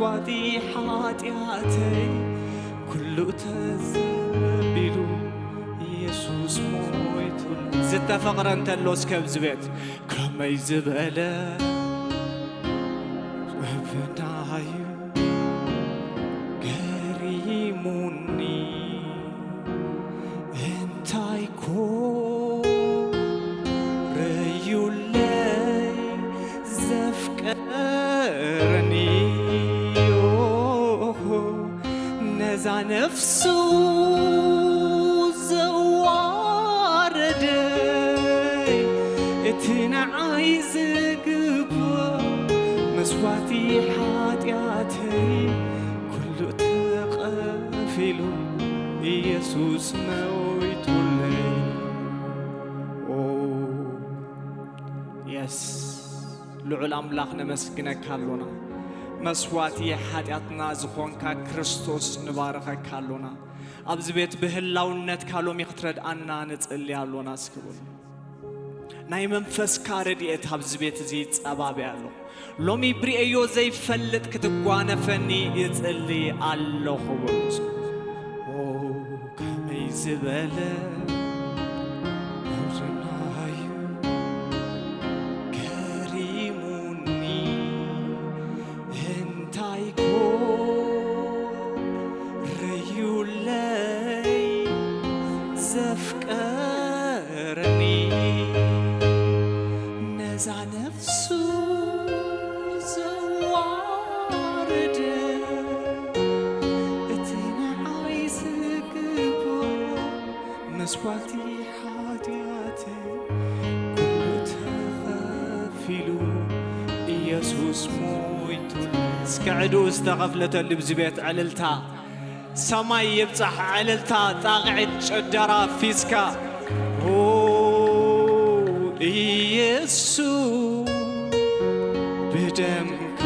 ዋቲ ሓጢኣተይ ኩሉ ተዘቢሉ ኢየሱስ ሞይቱ ዝተፈቕረ እንተሎ እስከ ኣብዚ ቤት ከመይ ዝበለ ውብናዩ ገሪሙኒ እንታይ ኮረዩለይ ዘፍቀረኒ ነዛ ነፍሱ ዘዋረደይ እቲ ንዓይ ዝግብኦ መስዋዕቲ ሓጢኣተይ ኩሉ ተቐፊሉ ኢየሱስ መዊቱለይ። ኦ የስ ልዑል ኣምላኽ ነመስግነካ ኣሎና። መስዋዕቲ ሓጢኣትና ዝኾንካ ክርስቶስ ንባርኸካ ኣሎና። ኣብዚ ቤት ብህላውነትካ ሎሚ ክትረድኣና ንጽሊ ኣሎና እስክብል ናይ መንፈስካ ረድኤት ኣብዚ ቤት እዚ ይጸባበ ኣሎ። ሎሚ ብርእዮ ዘይፈልጥ ክትጓነፈኒ ይጽሊ ኣለኹ በሉ። ኦ ከመይ ዝበለ ምሕረትናዩ ገሪሙኒ እንታይ ኮረዩለይ ዘፍቀረኒ ነዛ ነፍሱ ዘዋረደ እቲ ንዓይ ዝግብኦ መስዋዕቲ ሓጢኣተይ ኩሉ ተኸፊሉ ኢየሱስ ሞይቱለይ። እስከ ዕዱ ዝተኸፍለተሉ ብዚ ቤት ዕልልታ ሰማይ ይብጻሕ ዕልልታ ጣቕዒት ጭደራ ፊስካ ኦ ኢየሱስ ብደምካ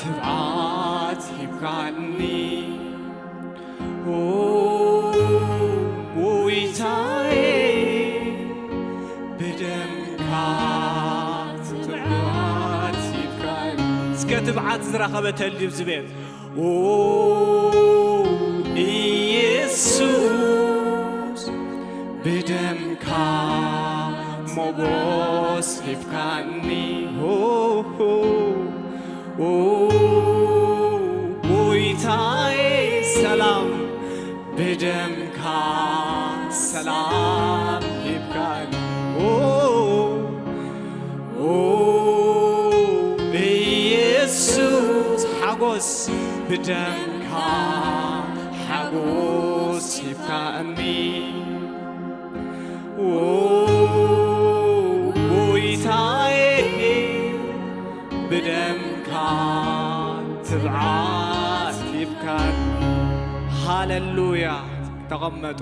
ትብዓት ሂብካኒ ኦ ጎይታዬ ብደምካ ትብዓት ሂብካኒ እስከ ትብዓት ዝረኸበ ተልዩ ዝቤት ኦ ኢየሱስ ብደምካ ሞጎስ ሂብካኒ ኦ ኦ ጎይታዬ ሰላም ብደምካ ሰላም ሂብካኒ ኦ ኦ ኢየሱስ ሓጎስ ብደምካ ሓጎስ ሂብካኒ ኦ ጎይታዬ ብደምካ ትብዓት ሂብካኒ ሃሌሉያ ተቐመጡ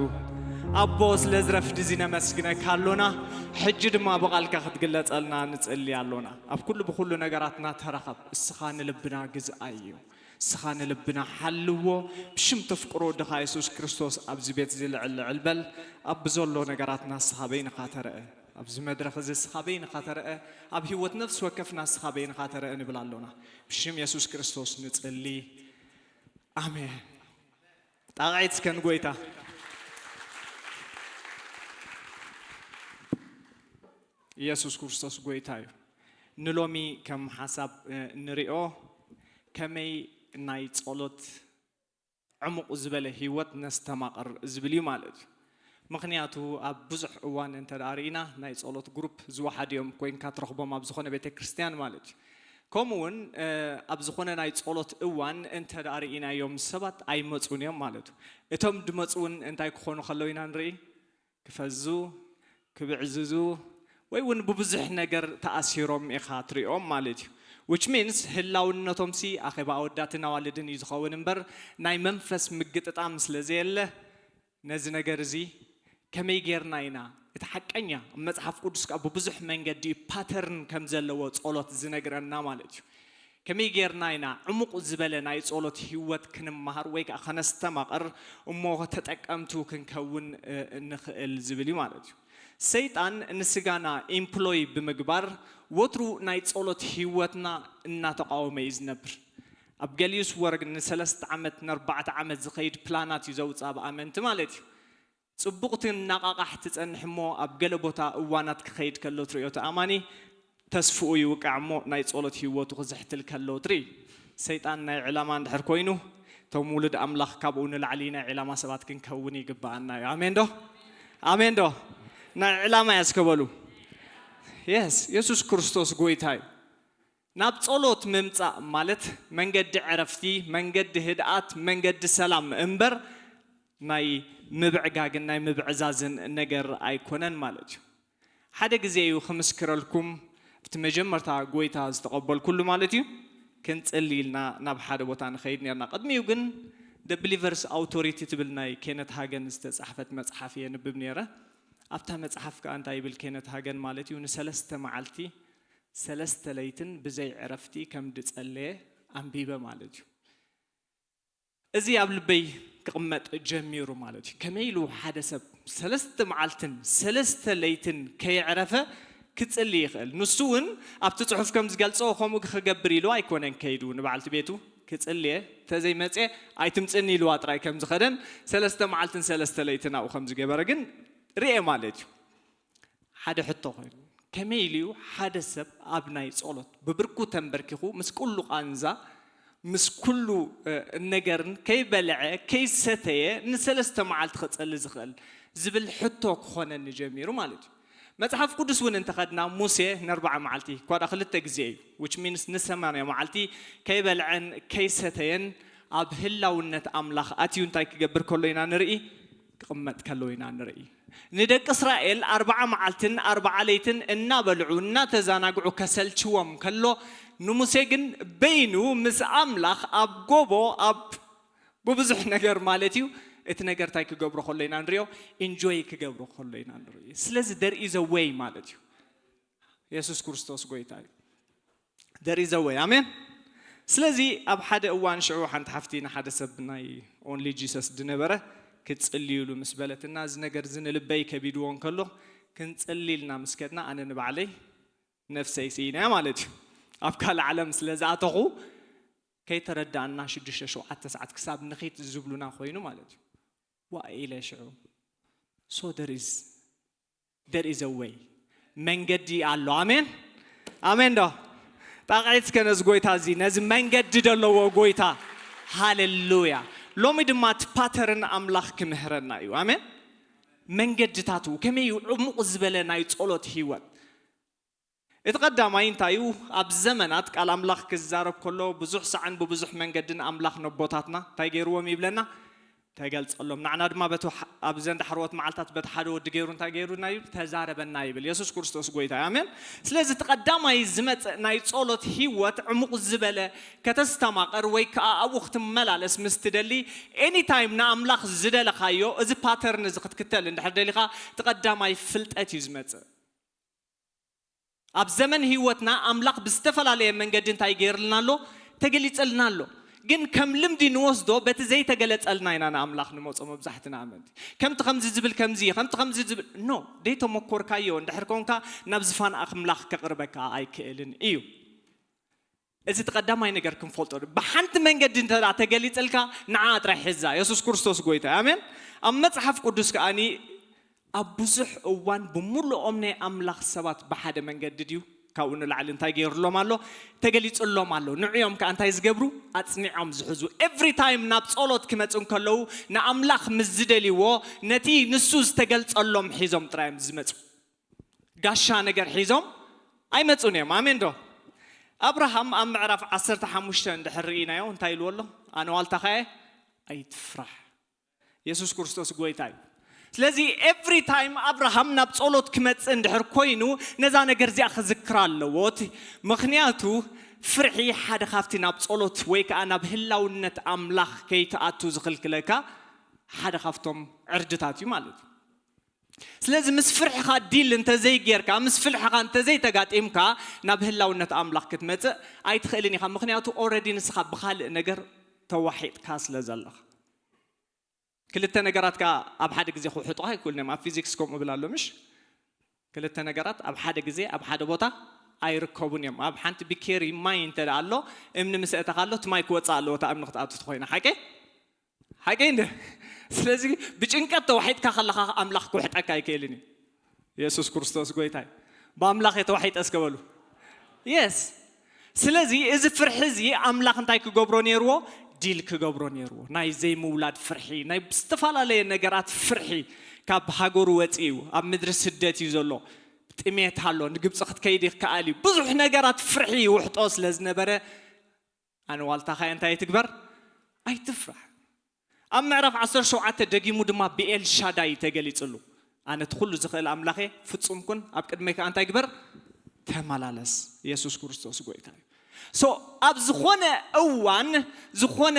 ኣቦ ስለ ዝረፍዲ እዚ ነመስግነካ ኣሎና ሕጂ ድማ ብቓልካ ክትግለጸልና ንጽሊ ኣሎና ኣብ ኩሉ ብኩሉ ነገራትና ተረኸብ እስኻ ንልብና ግዝኣዮ እስኻ ንልብና ሓልዎ ብሽም ተፍቅሮ ወድኻ የሱስ ክርስቶስ ኣብዚ ቤት እዚ ልዕል ልዕል በል ኣብ ብዘሎ ነገራትና እስኻ በይንኻ ተረአ ኣብዚ መድረኽ እዚ እስኻ በይንኻ ተረአ ኣብ ህይወት ነፍሲ ወከፍና እስኻ በይንኻ ተረአ ንብል ኣሎና ብሽም የሱስ ክርስቶስ ንጽሊ ኣሜን ጣቕዒት እስከ ንጎይታ ኢየሱስ ክርስቶስ ጎይታ እዩ ንሎሚ ከም ሓሳብ ንሪኦ ከመይ ናይ ጸሎት ዕሙቕ ዝበለ ህይወት ነስተማቕር ዝብል እዩ ማለት እዩ ምኽንያቱ ኣብ ብዙሕ እዋን እንተ ርኢና ናይ ጸሎት ግሩፕ ዝወሓድ እዮም ኮይንካ ትረኽቦም ኣብ ዝኾነ ቤተ ክርስትያን ማለት እዩ ከምኡ እውን ኣብ ዝኾነ ናይ ጸሎት እዋን እንተ ርኢናዮም ሰባት ኣይመፁን እዮም ማለት እዩ እቶም ድመፁ እውን እንታይ ክኾኑ ከለዉ ኢና ንርኢ ክፈዙ ክብዕዝዙ ወይ እውን ብብዙሕ ነገር ተኣሲሮም ኢኻ ትሪኦም ማለት እዩ which means ህላውነቶም ሲ ኣኼባ ኣወዳትን ኣዋልድን እዩ ዝኸውን እምበር ናይ መንፈስ ምግጥጣም ስለ ዘየለ ነዚ ነገር እዚ ከመይ ጌርና ኢና እቲ ሓቀኛ ኣብ መጽሓፍ ቅዱስ ከዓ ብብዙሕ መንገዲ እዩ ፓተርን ከም ዘለዎ ጸሎት ዝነግረና ማለት እዩ ከመይ ጌርና ኢና ዕሙቕ ዝበለ ናይ ጸሎት ህይወት ክንመሃር ወይ ከዓ ከነስተማቕር እሞ ተጠቀምቱ ክንከውን ንኽእል ዝብል እዩ ማለት እዩ ሰይጣን ንስጋና ኢምፕሎይ ብምግባር ወትሩ ናይ ጸሎት ህይወትና እናተቃወመ እዩ ዝነብር ኣብ ገሊኡስ ወርግ ንሰለስተ ዓመት ንኣርባዕተ ዓመት ዝኸይድ ፕላናት እዩ ዘውፅእ ኣብ ኣመንቲ ማለት እዩ። ፅቡቕ ትናቓቓሕ ትፀንሕ እሞ ኣብ ገለ ቦታ እዋናት ክኸይድ ከሎ ትሪኦ እቲ ኣማኒ ተስፍኡ ይውቃዕ እሞ ናይ ጸሎት ህይወቱ ክዝሕትል ከሎ ትርኢ። ሰይጣን ናይ ዕላማ እንድሕር ኮይኑ እቶም ውሉድ ኣምላኽ ካብኡ ንላዕሊ ናይ ዕላማ ሰባት ክንከውን ይግብኣና እዩ። ኣሜን ዶ? ኣሜን ዶ? ናይ ዕላማ እያ እስከ በሉ። የስ፣ የሱስ ክርስቶስ ጎይታ እዩ። ናብ ጸሎት ምምጻእ ማለት መንገዲ ዕረፍቲ፣ መንገዲ ህድኣት፣ መንገዲ ሰላም እምበር ናይ ምብዕጋግን ናይ ምብዕዛዝን ነገር ኣይኮነን ማለት እዩ። ሓደ ግዜ እዩ ክምስክረልኩም፣ ኣብቲ መጀመርታ ጎይታ ዝተቐበልኩሉ ማለት እዩ፣ ክንጽሊ ኢልና ናብ ሓደ ቦታ ንኸይድ ነርና። ቅድሚኡ ግን The Believer's Authority ትብል ናይ ኬነት ሃገን ዝተጻሕፈት መጽሓፍ እየ ንብብ ነይረ። ኣብታ መጽሓፍ ከኣ እንታይ ይብል ኬነት ሃገን ማለት እዩ፣ ንሰለስተ መዓልቲ ሰለስተ ለይትን ብዘይ ዕረፍቲ ከም ድጸለየ ኣንቢበ ማለት እዩ። እዚ ኣብ ልበይ ክቕመጥ ጀሚሩ ማለት እዩ። ከመይ ኢሉ ሓደ ሰብ ሰለስተ መዓልትን ሰለስተ ለይትን ከየዕረፈ ክጽሊ ይኽእል? ንሱ እውን ኣብቲ ጽሑፍ ከም ዝገልጾ ከምኡ ክገብር ኢሉ ኣይኮነን ከይዱ ንበዓልቲ ቤቱ ክጽልየ፣ ተዘይመጽየ ኣይትምጽእኒ ኢልዋ ጥራይ ከም ዝኸደን ሰለስተ መዓልትን ሰለስተ ለይትን ኣብኡ ከም ዝገበረ ግን ርኤ ማለት እዩ። ሓደ ሕቶ ኮይኑ፣ ከመይ ኢሉ እዩ ሓደ ሰብ ኣብ ናይ ጸሎት ብብርኩ ተንበርኪኹ ምስ ኩሉ ቃንዛ፣ ምስ ኩሉ፣ እ፣ ነገርን ከይበልዐ ከይሰተየ ንሰለስተ መዓልቲ ክጸሊ ዝኽእል ዝብል ሕቶ ክኾነኒ ጀሚሩ ማለት እዩ። መጽሓፍ ቅዱስ እውን እንተኸድና ሙሴ ንኣርብዓ መዓልቲ፣ እኳ ደኣ ክልተ ግዜ እዩ፣ which means ንሰማንያ መዓልቲ ከይበልዐን ከይሰተየን ኣብ ህላውነት ኣምላኽ ኣትዩ እንታይ ክገብር ከሎ ኢና ንርኢ? ክቕመጥ ከሎ ኢና ንርኢ። ንደቂ እስራኤል ኣርብዓ መዓልትን ኣርብዓ ለይትን እናበልዑ እናተዛናግዑ ከሰልችዎም ከሎ፣ ንሙሴ ግን በይኑ ምስ ኣምላኽ ኣብ ጎቦ ኣብ ብብዙሕ ነገር ማለት እዩ። እቲ ነገር እንታይ ክገብሮ ከሎ ኢና ንሪኦ? ኢንጆይ ክገብሮ ከሎ ኢና ንርኢ። ስለዚ there is a way ማለት እዩ። የሱስ ክርስቶስ ጎይታ እዩ። There is a way. ኣሜን። ስለዚ ኣብ ሓደ እዋን ሽዑ ሓንቲ ሓፍቲ ንሓደ ሰብ ናይ ኦንሊ ጂሰስ ዝነበረ ክትጽልዩሉ ምስ በለትና፣ እዚ ነገር እዚ ንልበይ ከቢድዎ እንከሎ ክንጽሊ ኢልና ምስ ከድና፣ ኣነ ንባዕለይ ነፍሰይ ስኢነያ ማለት እዩ። ኣብ ካልእ ዓለም ስለ ዝኣተኹ ከይተረዳእና ሽዱሽተ ሸውዓተ ሰዓት ክሳብ ንኺድ ዝብሉና ኮይኑ ማለት እዩ። ዋእ ኢለ ሽዑ። So there is there is a way። መንገዲ ኣሎ። ኣሜን፣ ኣሜን ዶ? ጣቕዒት እስከ ነዚ ጎይታ እዚ፣ ነዚ መንገዲ ዘለዎ ጎይታ። ሃሌሉያ። ሎሚ ድማ እቲ ፓተርን ኣምላኽ ክምህረና እዩ። ኣሜን። መንገድታቱ ከመይ እዩ? ዕሙቕ ዝበለ ናይ ጸሎት ህይወት። እቲ ቀዳማይ እንታይ እዩ? ኣብ ዘመናት ቃል ኣምላኽ ክዛረብ ከሎ ብዙሕ ሳዕን ብብዙሕ መንገድን ኣምላኽ ነቦታትና እንታይ ገይርዎም ይብለና? ተገልጸሎም። ንዓና ድማ በቲ ሕ-፣ ኣብ ዘን ዳሕረዎት መዓልታት በቲ ሓደ ወዲ ገይሩ እንታይ ገይሩና ይብል? ተዛረበና ይብል። የሱስ ክርስቶስ ጎይታ እዩ። ኣሜን። ስለዚ እቲ ቀዳማይ ዝመጽእ ናይ ጸሎት ህይወት ዕሙቕ ዝበለ ከተስተማቕር ወይ ከኣ ኣብኡ ክትመላለስ ምስ ትደሊ፣ ኤኒ ታይም ንኣምላኽ ዝደለኻዮ እዚ ፓተርን እዚ ክትክተል እንድሕር ደሊኻ፣ እቲ ቀዳማይ ፍልጠት እዩ ዝመጽእ። ኣብ ዘመን ህይወትና ኣምላኽ ብዝተፈላለየ መንገዲ እንታይ ገይርልና ኣሎ? ተገሊጸልና ኣሎ። ግን ከም ልምዲ ንወስዶ፣ በቲ ዘይተገለጸልና ኢና ንኣምላኽ ንመጾ። መብዛሕትና ኣመንቲ ከምቲ ከምዚ ዝብል ከምዚ እዩ፣ ከምቲ ከምዚ ዝብል ኖ፣ ደይተመኮርካዮ እንድሕር ኮንካ ናብ ዝፋን ኣምላኽ ከቕርበካ ኣይክእልን እዩ። እዚ እቲ ቀዳማይ ነገር ክንፈልጦ። ብሓንቲ መንገዲ እንተ ደኣ ተገሊጸልካ ንዓ ጥራይ ሕዛ። የሱስ ክርስቶስ ጎይታ እዩ። ኣሜን። ኣብ መጽሓፍ ቅዱስ ከኣኒ ኣብ ብዙሕ እዋን ብምሉኦም ናይ ኣምላኽ ሰባት ብሓደ መንገዲ ድዩ ካብኡ ንላዕሊ እንታይ ገይሩሎም ኣሎ? ተገሊጹሎም ኣሎ። ንዕኦም ከኣ እንታይ ዝገብሩ? ኣጽኒዖም ዝሕዙ። ኤቭሪ ታይም ናብ ጸሎት ክመጹ እንከለዉ ንኣምላኽ ምስ ዝደልይዎ ነቲ ንሱ ዝተገልጸሎም ሒዞም ጥራይ እዮም ዝመጹ። ጋሻ ነገር ሒዞም ኣይመጹን እዮም። ኣሜን ዶ? ኣብርሃም ኣብ ምዕራፍ ዓሰርተ ሓሙሽተ እንድሕር ርኢናዮ እንታይ ኢልዎ ኣሎ? ኣነ ዋልታኻ እየ ኣይትፍራሕ። የሱስ ክርስቶስ ጎይታ እዩ። ስለዚ ኤቭሪ ታይም ኣብርሃም ናብ ጸሎት ክመጽእ እንድሕር ኮይኑ ነዛ ነገር እዚኣ ክዝክራ ኣለዎ። እቲ ምኽንያቱ ፍርሒ ሓደ ካብቲ ናብ ጸሎት ወይ ከኣ ናብ ህላውነት ኣምላኽ ከይትኣቱ ዝኽልክለካ ሓደ ካብቶም ዕርድታት እዩ ማለት እዩ። ስለዚ ምስ ፍርሕኻ ዲል እንተዘይጌርካ፣ ምስ ፍልሕኻ እንተዘይተጋጢምካ ናብ ህላውነት ኣምላኽ ክትመጽእ ኣይትኽእልን ኢኻ። ምኽንያቱ ኦረዲ ንስኻ ብኻልእ ነገር ተዋሒጥካ ስለ ዘለኻ። ክልተ ነገራት ከኣ ኣብ ሓደ ግዜ ክውሕጡኻ ኣይክእሉን እዮም። ኣብ ፊዚክስ ከምኡ እብል ኣሎ ምሽ? ክልተ ነገራት ኣብ ሓደ ግዜ ኣብ ሓደ ቦታ ኣይርከቡን እዮም። ኣብ ሓንቲ ቢኬሪ ማይ እንተ ደኣ ኣሎ፣ እምኒ ምስ ኣእተኻ ኣሎ፣ እቲ ማይ ክወጽእ ኣለዎ፣ እታ እምኒ ክትኣቱ ተኾይና። ሓቂ? ሓቂ እንደ? ስለዚ ብጭንቀት ተዋሒጥካ ከለኻ ኣምላኽ ክውሕጠካ ኣይክእልን እዩ። የሱስ ክርስቶስ ጎይታ እዩ። ብኣምላኽ እየ ተዋሒጠ እስከ በሉ። የስ። ስለዚ እዚ ፍርሒ እዚ ኣምላኽ እንታይ ክገብሮ ነይርዎ? ዲል ክገብሮ ነይርዎ። ናይ ዘይምውላድ ፍርሒ፣ ናይ ዝተፈላለየ ነገራት ፍርሒ። ካብ ሃገሩ ወፂኡ ኣብ ምድሪ ስደት እዩ ዘሎ። ጥሜት ኣሎ፣ ንግብፂ ክትከይድ ይከኣል እዩ። ብዙሕ ነገራት ፍርሒ ይውሕጦ ስለ ዝነበረ ኣነ ዋልታኻ እንታይ ትግበር? ኣይትፍራሕ። ኣብ ምዕራፍ ዓሰርተ ሸውዓተ ደጊሙ ድማ ብኤልሻዳይ ተገሊጽሉ። ኣነ እቲ ኩሉ ዝኽእል ኣምላኽ እየ፣ ፍጹም ኩን፣ ኣብ ቅድመይ ከኣ እንታይ ግበር? ተመላለስ። የሱስ ክርስቶስ ጎይታ እዩ። ሶ ኣብ ዝኾነ እዋን ዝኾነ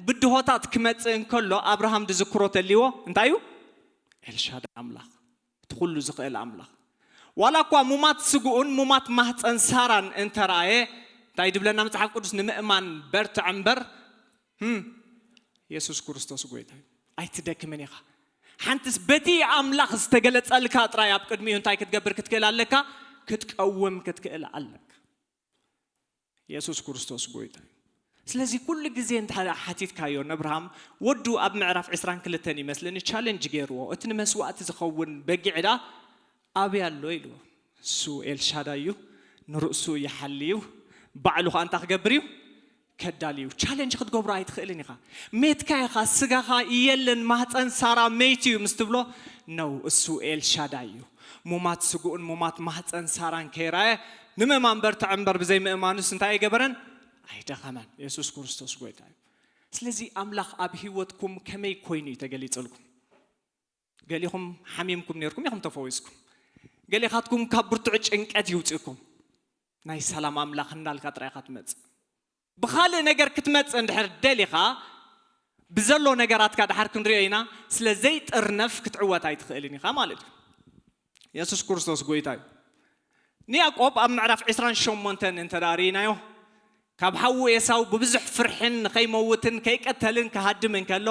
ብድሆታት ክመጽእ እንከሎ ኣብርሃም ዝዝክሮ ተልዎ እንታይ እዩ? ኤልሻዳይ ኣምላኽ፣ እቲ ኩሉ ዝኽእል ኣምላኽ። ዋላ እኳ ሙማት ስግኡን ሙማት ማህፀን ሳራን እንተረኣየ እንታይ ድብለና መጽሓፍ ቅዱስ? ንምእማን በርትዕ እምበር፣ ህም፣ የሱስ ክርስቶስ ጎይታ እዩ። ኣይትደክምን ኢኻ። ሓንትስ በቲ ኣምላኽ ዝተገለጸልካ ጥራይ ኣብ ቅድሚኡ እንታይ ክትገብር ክትክእል ኣለካ? ክትቀውም ክትክእል ኣለካ። የሱስ ክርስቶስ ጎይታ እዩ። ስለዚ ኩሉ ግዜ እንተ ሓቲትካዮ ንኣብርሃም ወዱ ኣብ ምዕራፍ ዕስራን ክልተን ይመስለኒ ቻለንጅ ገይርዎ፣ እቲ ንመስዋእቲ ዝኸውን በጊዕ ዳ ኣበይ ኣሎ ኢልዎ። እሱ ኤልሻዳይ እዩ፣ ንርእሱ ይሓሊ እዩ፣ ባዕሉ ኸኣ እንታይ ክገብር እዩ? ከዳሊ እዩ። ቻለንጅ ክትገብሮ ኣይትኽእልን ኢኻ። ሜትካ ኢኻ፣ ስጋኻ የለን፣ ማህፀን ሳራ መይት እዩ ምስ ትብሎ፣ ነው፣ እሱ ኤልሻዳይ እዩ። ሙማት ስግኡን ሙማት ማህፀን ሳራን ከይራየ ንምእማን በርትዕ እምበር ብዘይ ምእማኑስ እንታይ ኣይገበረን? ኣይደኸመን። የሱስ ክርስቶስ ጎይታ እዩ። ስለዚ ኣምላኽ ኣብ ህይወትኩም ከመይ ኮይኑ እዩ ተገሊጽልኩም? ገሊኹም ሓሚምኩም ነርኩም ኢኹም ተፈዊስኩም። ገሊኻትኩም ካብ ብርቱዕ ጭንቀት ይውፅእኩም። ናይ ሰላም ኣምላኽ እናልካ ጥራይ ኢኻ ትመጽእ። ብኻልእ ነገር ክትመጽእ እንድሕር ደሊኻ ብዘሎ ነገራትካ ድሓር ክንሪኦ ኢና። ስለ ዘይጥርነፍ ክትዕወት ኣይትኽእልን ኢኻ ማለት እዩ። የሱስ ክርስቶስ ጎይታ እዩ። ንያዕቆብ ኣብ ምዕራፍ ዕስራን ሸሞንተን እንተ ደኣ ርኢናዮ፣ ካብ ሓዉ ኤሳው ብብዙሕ ፍርሕን ንኸይመውትን ከይቀተልን ክሃድም እንከሎ፣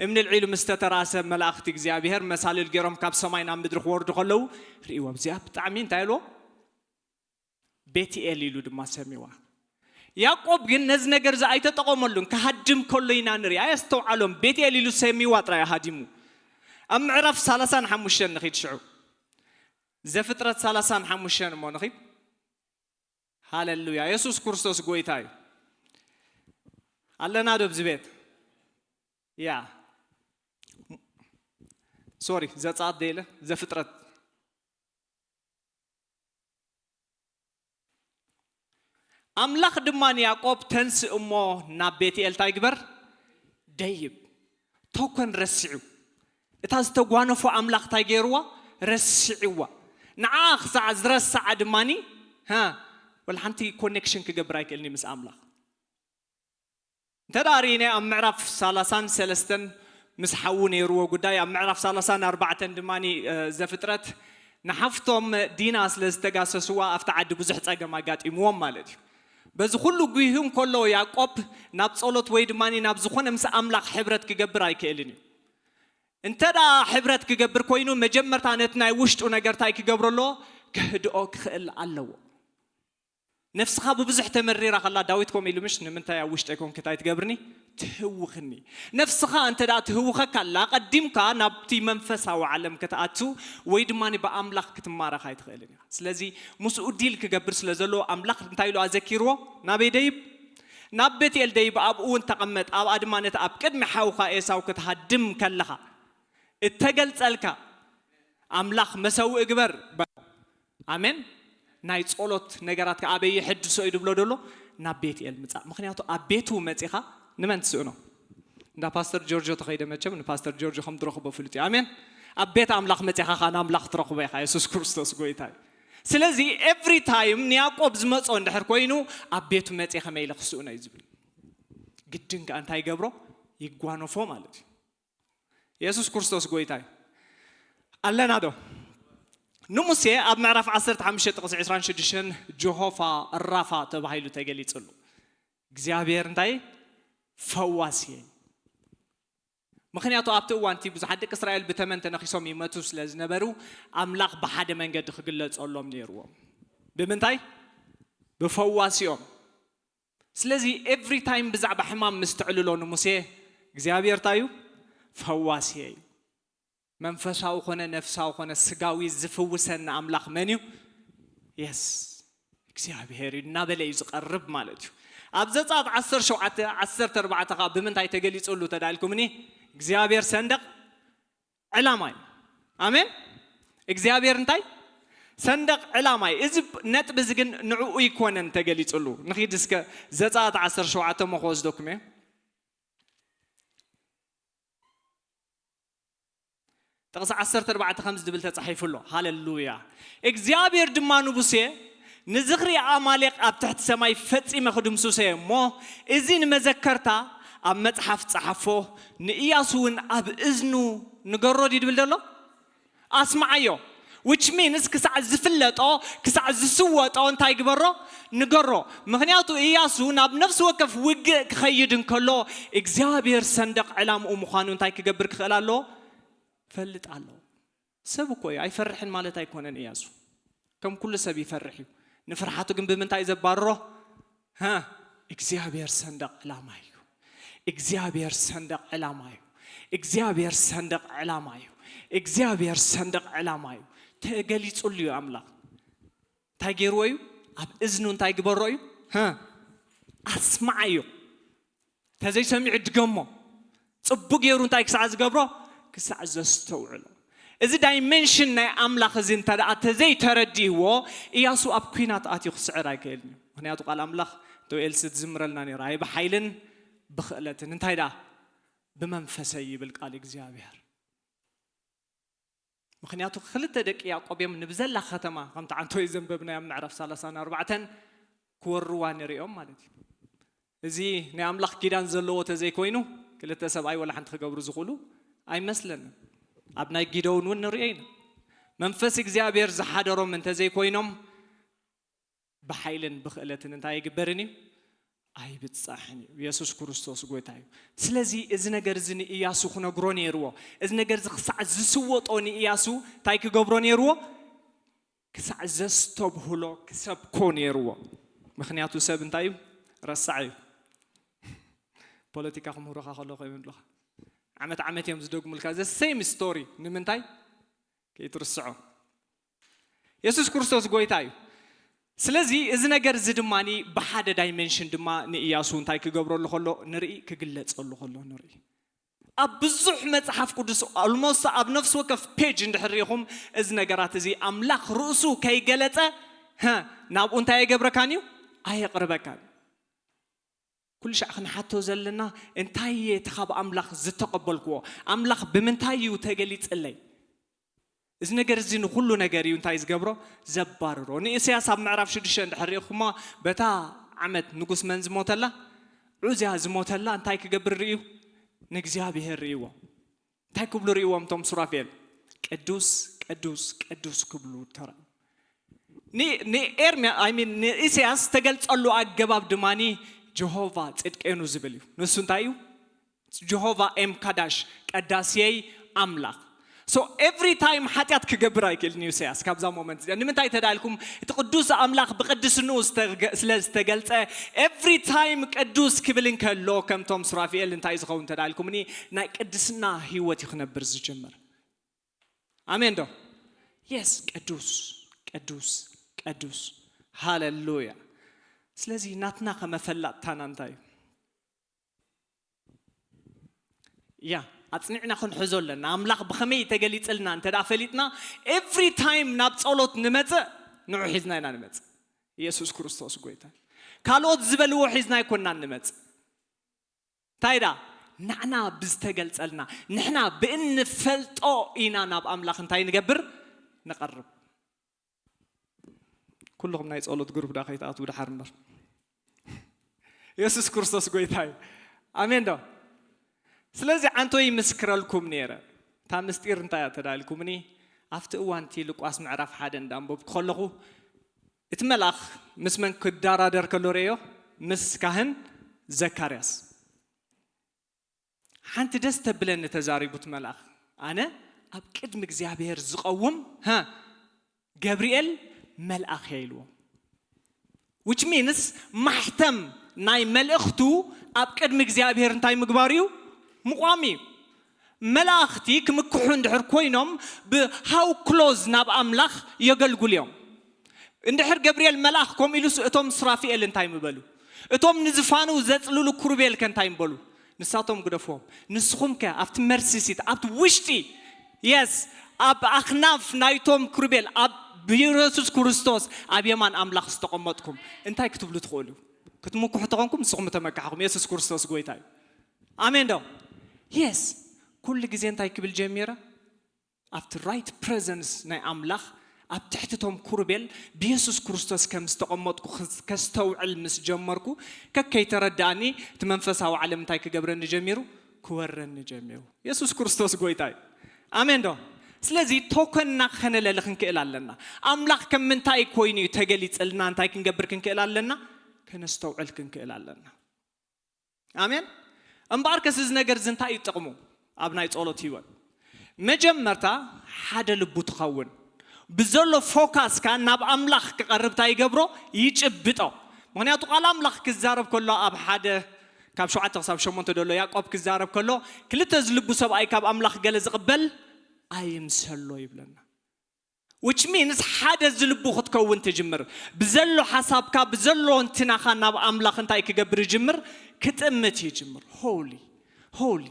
እምኒ ልዒሉ ምስ ተተራእሰ፣ መላእኽቲ እግዚኣብሄር መሳልል ገይሮም ካብ ሰማይ ናብ ምድሪ ክወርዱ ከለዉ ርእይዎም። እዚኣ ብጣዕሚ እንታይ ኢልዎ? ቤትኤል ኢሉ ድማ ሰሚዋ። ያዕቆብ ግን ነዚ ነገር እዚ ኣይተጠቐመሉን። ክሃድም ከሎ ኢና ንርኢ። ኣየስተውዓሎም። ቤትኤል ኢሉ ሰሚዋ ጥራይ ሃዲሙ። ኣብ ምዕራፍ ሰላሳን ሓሙሽተን ንኺድ ሽዑ። ዘፍጥረት ሰላሳን ሓሙሽተን እሞ ንኺድ። ሃሌሉያ። የሱስ ክርስቶስ ጎይታ እዩ። ኣለና ዶ ኣብዚ ቤት? ያ። ሶሪ፣ ዘጸኣት ደይለ፣ ዘፍጥረት። ኣምላኽ ድማ ንያዕቆብ፣ "ተንስእ እሞ ናብ ቤትኤል እንታይ ግበር? ደይብ። ተኮን ረሲዑ። እታ ዝተጓነፎ ኣምላኽ እንታይ ገይርዋ? ረሲዕዋ። ንዓ ክሳዕ ዝረስዓ ድማኒ፣ ሃ፣ ወላ ሓንቲ ኮኔክሽን ክገብር ኣይክእልኒ ምስ ኣምላኽ." እንተ ደኣ ርኢናዮ ኣብ ምዕራፍ ሰላሳን ሰለስተን ምስ ሓዉ ነይርዎ ጉዳይ፣ ኣብ ምዕራፍ ሰላሳን ኣርባዕተን ድማ፣ እ፣ ዘፍጥረት ንሓፍቶም ዲና ስለ ዝተጋሰስዋ ኣብቲ ዓዲ ብዙሕ ጸገም ኣጋጢምዎም ማለት እዩ። በዚ ኩሉ ጉሂ እንከሎ ያዕቆብ ናብ ጸሎት ወይ ድማ ናብ ዝኾነ ምስ ኣምላኽ ሕብረት ክገብር ኣይክእልን እዩ። እንተ ደኣ ሕብረት ክገብር ኮይኑ መጀመርታ ነቲ ናይ ውሽጡ ነገር እንታይ ክገብሮ ኣለዎ? ክህድኦ ክኽእል ኣለዎ። ነፍስኻ ብብዙሕ ተመሪራ ከላ ዳዊት ከምኡ ኢሉ ምሽ? "ንምንታይ ኣብ ውሽጠይ ኮንኪ እንታይ ትገብርኒ? ትህውኽኒ?" ነፍስኻ እንተ ደኣ ትህውኸካ ኣላ፣ ቀዲምካ ናብቲ መንፈሳዊ ዓለም ክትኣቱ ወይ ድማ ብኣምላኽ ክትማረኽ ኣይትኽእልን ኢኻ። ስለዚ ምስኡ ዲል ክገብር ስለ ዘለዎ ኣምላኽ እንታይ ኢሉ ኣዘኪርዎ? ናበይ ደይብ? ናብ ቤትኤል ደይብ፣ ኣብኡ እውን ተቐመጥ፣ ኣብኣ ድማ ነቲ ኣብ ቅድሚ ሓውኻ ኤሳው ክትሃድም ከለኻ እተገልጸልካ ኣምላኽ መሰውኢ ግበር በሎ። ኣሜን። ናይ ጸሎት ነገራትካ ኣበይ ይሕድሶ እዩ ድብሎ ደሎ? ናብ ቤትኤል ምጻእ። ምኽንያቱ ኣብ ቤቱ መጺኻ ንመን ትስእኖ? እንዳ ፓስተር ጆርጆ ተኸይደ መቸም ንፓስተር ጆርጆ ከም ትረኽቦ ፍሉጥ እዩ። ኣሜን። ኣብ ቤት ኣምላኽ መጺኻ ኸኣ ንኣምላኽ ትረኽቦ ኢኻ። የሱስ ክርስቶስ ጎይታ እዩ። ስለዚ ኤቭሪ ታይም ንያዕቆብ ዝመጾ እንድሕር ኮይኑ ኣብ ቤቱ መጺ ከመይ ኢለ ክስእኖ እዩ ዝብል። ግድን ከኣ እንታይ ይገብሮ? ይጓነፎ ማለት እዩ። የሱስ ክርስቶስ ጎይታ እዩ። ኣለና ዶ? ንሙሴ ኣብ ምዕራፍ ዓሰርተ ሓሙሽተ ጥቕሲ ዕስራን ሽዱሽተን ጀሆፋ ራፋ ተባሂሉ ተገሊጽሉ። እግዚኣብሔር እንታይ? ፈዋሲ እዩ። ምኽንያቱ ኣብቲ እዋን እቲ ብዙሓት ደቂ እስራኤል ብተመን ተነኺሶም ይመቱ ስለ ዝነበሩ ኣምላኽ ብሓደ መንገዲ ክግለጸሎም ነይርዎም። ብምንታይ? ብፈዋሲኦም። ስለዚ every time ብዛዕባ ሕማም ምስ ተዕልሎ ንሙሴ እግዚኣብሔር እንታይ እዩ? ፈዋሲየ እዩ። መንፈሳዊ ኮነ ነፍሳዊ ኮነ ስጋዊ ዝፍውሰና ኣምላኽ መን እዩ? የስ እግዚኣብሔር እዩ እናበለ እዩ ዝቐርብ ማለት እዩ። ኣብ ዘጸኣት ዓሰርተ ሸውዓተ ዓሰርተ ኣርባዕተ ኸዓ ብምንታይ ተገሊጹሉ ተዳልኩምኒ? እግዚኣብሔር ሰንደቕ ዕላማ እዩ። ኣሜን። እግዚኣብሔር እንታይ? ሰንደቕ ዕላማ እዩ። እዚ ነጥቢ እዚ ግን ንዕኡ ይኮነን ተገሊጹሉ። ንኺድ እስከ ዘጸኣት ዓሰርተ ሸውዓተ እሞ ክወስደኩም እየ። ጥቕሲ ዓሰርተ ኣርባዕተ ከምዚ ዝብል ተጻሒፉ ኣሎ። ሃሌሉያ። እግዚኣብሔር ድማ ንሙሴ፣ "ንዝኽሪ ኣማሌቕ ኣብ ትሕቲ ሰማይ ፈጺመ ክድምስሶ እየ እሞ፣ እዚ ንመዘከርታ ኣብ መጽሓፍ ጸሓፎ፣ ንኢያሱ እውን ኣብ እዝኑ ንገሮ" ድዩ ድብል ዘሎ? ኣስምዓዮ። Which means ክሳዕ ዝፍለጦ፣ ክሳዕ ዝስወጦ እንታይ ግበሮ? ንገሮ። ምኽንያቱ ኢያሱ ናብ ነፍሲ ወከፍ ውግእ ክኸይድ እንከሎ እግዚኣብሔር ሰንደቕ ዕላምኡ ምዃኑ እንታይ ክገብር ክኽእል ኣለዎ? ፈልጥ ኣለዎ። ሰብ እኮ እዩ፣ ኣይፈርሕን ማለት ኣይኮነን ኢያሱ። ከም ኩሉ ሰብ ይፈርሕ እዩ። ንፍርሓቱ ግን ብምንታይ እዩ ዘባርሮ? ሃ፣ እግዚኣብሔር ሰንደቕ ዕላማ እዩ። እግዚኣብሔር ሰንደቕ ዕላማ እዩ። እግዚኣብሔር ሰንደቕ ዕላማ እዩ። እግዚኣብሔር ሰንደቕ ዕላማ እዩ። ተገሊጹሉ እዩ ኣምላኽ። እንታይ ገይርዎ እዩ? ኣብ እዝኑ እንታይ ግበሮ እዩ? ሃ፣ ኣስምዓዮ። ተዘይሰሚዑ ድገሞ። ጽቡቅ ገይሩ እንታይ ክሳዕ ዝገብሮ? ክሳዕ ዘስተውዕሎ። እዚ ዳይሜንሽን ናይ ኣምላኽ እዚ እንተ ደኣ ተዘይተረዲእዎ፣ ኢያሱ ኣብ ኲናት ኣትዩ ክስዕር ኣይክእልን እዩ። ምኽንያቱ ቃል ኣምላኽ፣ ዶኤል ስትዝምረልና ነይራ፣ "ኣይ ብሓይልን ብኽእለትን፣ እንታይ ደኣ? ብመንፈሰይ" ይብል ቃል እግዚኣብሔር። ምኽንያቱ ክልተ ደቂ ያዕቆብ እዮም ንብዘላ ከተማ፣ ከምቲ ዓንቶ ዘንበብናዮ ኣብ ምዕራፍ ሰላሳን ኣርባዕተን፣ ክወርዋ ንሪኦም ማለት እዩ። እዚ ናይ ኣምላኽ ኪዳን ዘለዎ ተዘይኮይኑ፣ ክልተ ሰብኣይ ወላ ሓንቲ ክገብሩ ዝኽእሉ ኣይመስለንን። ኣብ ናይ ጊደውን እውን ንሪኦ ኢና። መንፈስ እግዚኣብሔር ዝሓደሮም እንተዘይኮይኖም፣ ብሓይልን ብኽእለትን እንታይ ኣይግበርን እዩ? ኣይብጻሕን እዩ። የሱስ ክርስቶስ ጎይታ እዩ። ስለዚ እዚ ነገር እዚ ንኢያሱ ክነግሮ ነይርዎ። እዚ ነገር እዚ ክሳዕ ዝስወጦ ንኢያሱ እንታይ ክገብሮ ነይርዎ? ክሳዕ ዘስተብህሎ ክሰብኮ ነይርዎ። ምኽንያቱ ሰብ እንታይ እዩ? ረሳዕ እዩ። ፖለቲካ ክምህሩኻ ከለኹ ይብሉኻ። ዓመት ዓመት እዮም ዝደግሙልካ። The same story። ንምንታይ? ከይትርስዖ። የሱስ ክርስቶስ ጎይታ እዩ። ስለዚ እዚ ነገር እዚ ድማ ብሓደ ዳይሜንሽን ድማ ንኢያሱ እንታይ ክገብረሉ ከሎ ንርኢ፣ ክግለጸሉ ከሎ ንርኢ። ኣብ ብዙሕ መጽሓፍ ቅዱስ፣ ኦልሞስት ኣብ ነፍሲ ወከፍ ፔጅ እንድሕር ርኢኹም፣ እዚ ነገራት እዚ ኣምላኽ ርእሱ ከይገለጸ፣ ሀ፣ ናብኡ እንታይ ኣይገብረካን እዩ? ኣየቕርበካን። ኩሉ ሻዕ ክንሓቶ ዘለና፣ እንታይ እየ እቲ ካብ ኣምላኽ ዝተቐበልክዎ? ኣምላኽ ብምንታይ እዩ ተገሊጽለይ? እዚ ነገር እዚ ንኹሉ ነገር እዩ እንታይ ዝገብሮ? ዘባርሮ። ንኢሳያስ ኣብ ምዕራፍ ሽዱሽተ እንድሕር ርኢኹማ፣ በታ ዓመት ንጉስ መን ዝሞተላ? ዑዝያ ዝሞተላ እንታይ ክገብር ርእዩ? ንእግዚኣብሔር ርእይዎ። እንታይ ክብሉ ርእይዎም እቶም ሱራፌል? ቅዱስ፣ ቅዱስ፣ ቅዱስ ክብሉ ተራእዩ። ን-፣ ንኤርምያ-፣ I mean፣ ንኢሳያስ ዝተገልጸሉ ኣገባብ ድማኒ ጀሆቫ ጽድቄኑ ዝብል እዩ። ንሱ እንታይ እዩ? ጀሆቫ ኤም ካዳሽ፣ ቀዳስየይ ኣምላኽ። So every time ሓጢኣት ክገብር ኣይክእልን እዩ ኢሳያስ ካብዛ ሞመንት እዚኣ። ንምንታይ ተዳልኩም? እቲ ቅዱስ ኣምላኽ ብቅድስንኡ ዝተገ-፣ ስለ ዝተገልጸ፣ every time ቅዱስ ክብል እንከሎ፣ ከምቶም ሱራፊኤል እንታይ ዝኸውን ተዳልኩምኒ? ናይ ቅድስና ህይወት እዩ ክነብር ዝጅምር። ኣሜን ዶ? የስ፣ ቅዱስ፣ ቅዱስ፣ ቅዱስ። ሃሌሉያ። ስለዚ ናትና ከመፈላጥታና እንታይ እዩ? ያ፣ ኣጽኒዕና ክንሕዞ ኣለና። ኣምላኽ ብኸመይ ተገሊጽልና እንተ ደኣ ፈሊጥና፣ ኤቭሪ ታይም ናብ ጸሎት ንመጽእ፣ ንዑ ሒዝና ኢና ንመጽእ። ኢየሱስ ክርስቶስ ጎይታ። ካልኦት ዝበልዎ ሒዝና ኣይኮንናን ንመጽእ። እንታይ ደኣ? ንሕና ብዝተገልጸልና፣ ንሕና ብእንፈልጦ ኢና ናብ ኣምላኽ እንታይ ንገብር? ንቐርብ። ኩልኹም ናይ ጸሎት ግሩፕ ደኣ ከይትኣትዉ ደሓር እምበር። የሱስ ክርስቶስ ጎይታ እዩ። ኣሜን ዶ? ስለዚ ዓንቶ ይምስክረልኩም ነይረ። እታ ምስጢር እንታይ እያ ተዳልኩምኒ? ኣብቲ እዋን እቲ ሉቃስ ምዕራፍ ሓደ እንዳንበብኩ ከለኹ፣ እቲ መልኣኽ ምስ መን ክደራደር ከሎ ርእዮ? ምስ ካህን ዘካርያስ። ሓንቲ ደስ ተብለኒ ተዛሪቡ እቲ መልኣኽ። ኣነ ኣብ ቅድሚ እግዚኣብሔር ዝቐውም፣ ሃ፣ ገብርኤል መልኣኽ እየ ኢልዎ። Which means ማሕተም ናይ መልእኽቱ ኣብ ቅድሚ እግዚኣብሔር እንታይ ምግባር እዩ? ምቋም እዩ። መላእኽቲ ክምክሑ እንድሕር ኮይኖም ብሃው ክሎዝ ናብ ኣምላኽ የገልግሉ እዮም። እንድሕር ገብርኤል መልኣኽ ከምኡ ኢሉስ እቶም ሱራፊኤል እንታይ ምበሉ? እቶም ንዝፋኑ ዘጽልሉ ኩሩቤል ከ እንታይ ምበሉ? ንሳቶም ግደፍዎም። ንስኹም ከ ኣብቲ መርሲሲት ኣብቲ ውሽጢ የስ ኣብ ኣኽናፍ ናይቶም ኩሩቤል ኣብ ብየሱስ ክርስቶስ ኣብ የማን ኣምላኽ ዝተቐመጥኩም እንታይ ክትብሉ ትኽእሉ? ክትምኩሑ ተኾንኩም ንስኹም ተመካሕኹም። የሱስ ክርስቶስ ጎይታ እዩ። ኣሜን ዶ? የስ ኩሉ ግዜ እንታይ ክብል ጀሚረ? ኣብቲ ራይት ፕሬዘንስ ናይ ኣምላኽ ኣብ ትሕቲ ቶም ኩሩቤል ብየሱስ ክርስቶስ ከም ዝተቐመጥኩ ከስተውዕል ምስ ጀመርኩ ከከይተረዳእኒ እቲ መንፈሳዊ ዓለም እንታይ ክገብረኒ ጀሚሩ? ክወረኒ ጀሚሩ። የሱስ ክርስቶስ ጎይታ እዩ። ኣሜን ዶ? ስለዚ ቶከንና ከነለሊ ክንክእል ኣለና። ኣምላኽ ከም ምንታይ ኮይኑ እዩ ተገሊጽልና እንታይ ክንገብር ክንክእል ኣለና? ከነስተውዕል ክንክእል ኣለና። ኣሜን። እምበኣርከስ እዚ ነገር እዚ እንታይ እዩ ጥቕሙ? ኣብ ናይ ጸሎት ህይወት መጀመርታ ሓደ ልቡ ትኸውን። ብዘሎ ፎካስካ ናብ ኣምላኽ ክቐርብ እንታይ ይገብሮ? ይጭብጦ። ምክንያቱ ቃል ኣምላኽ ክዛረብ ከሎ ኣብ ሓደ ካብ ሸውዓተ ክሳብ ሸሞንተ ዘሎ ያዕቆብ ክዛረብ ከሎ ክልተ ዝልቡ ሰብኣይ ካብ ኣምላኽ ገለ ዝቕበል ኣይምሰሎ ይብለና። Which means ሓደ ዝልቡ ክትከውን ትጅምር። ብዘሎ ሓሳብካ ብዘሎ እንትናኻ ናብ ኣምላኽ እንታይ ክገብር ይጅምር? ክጥምት ይጅምር። ሆሊ ሆሊ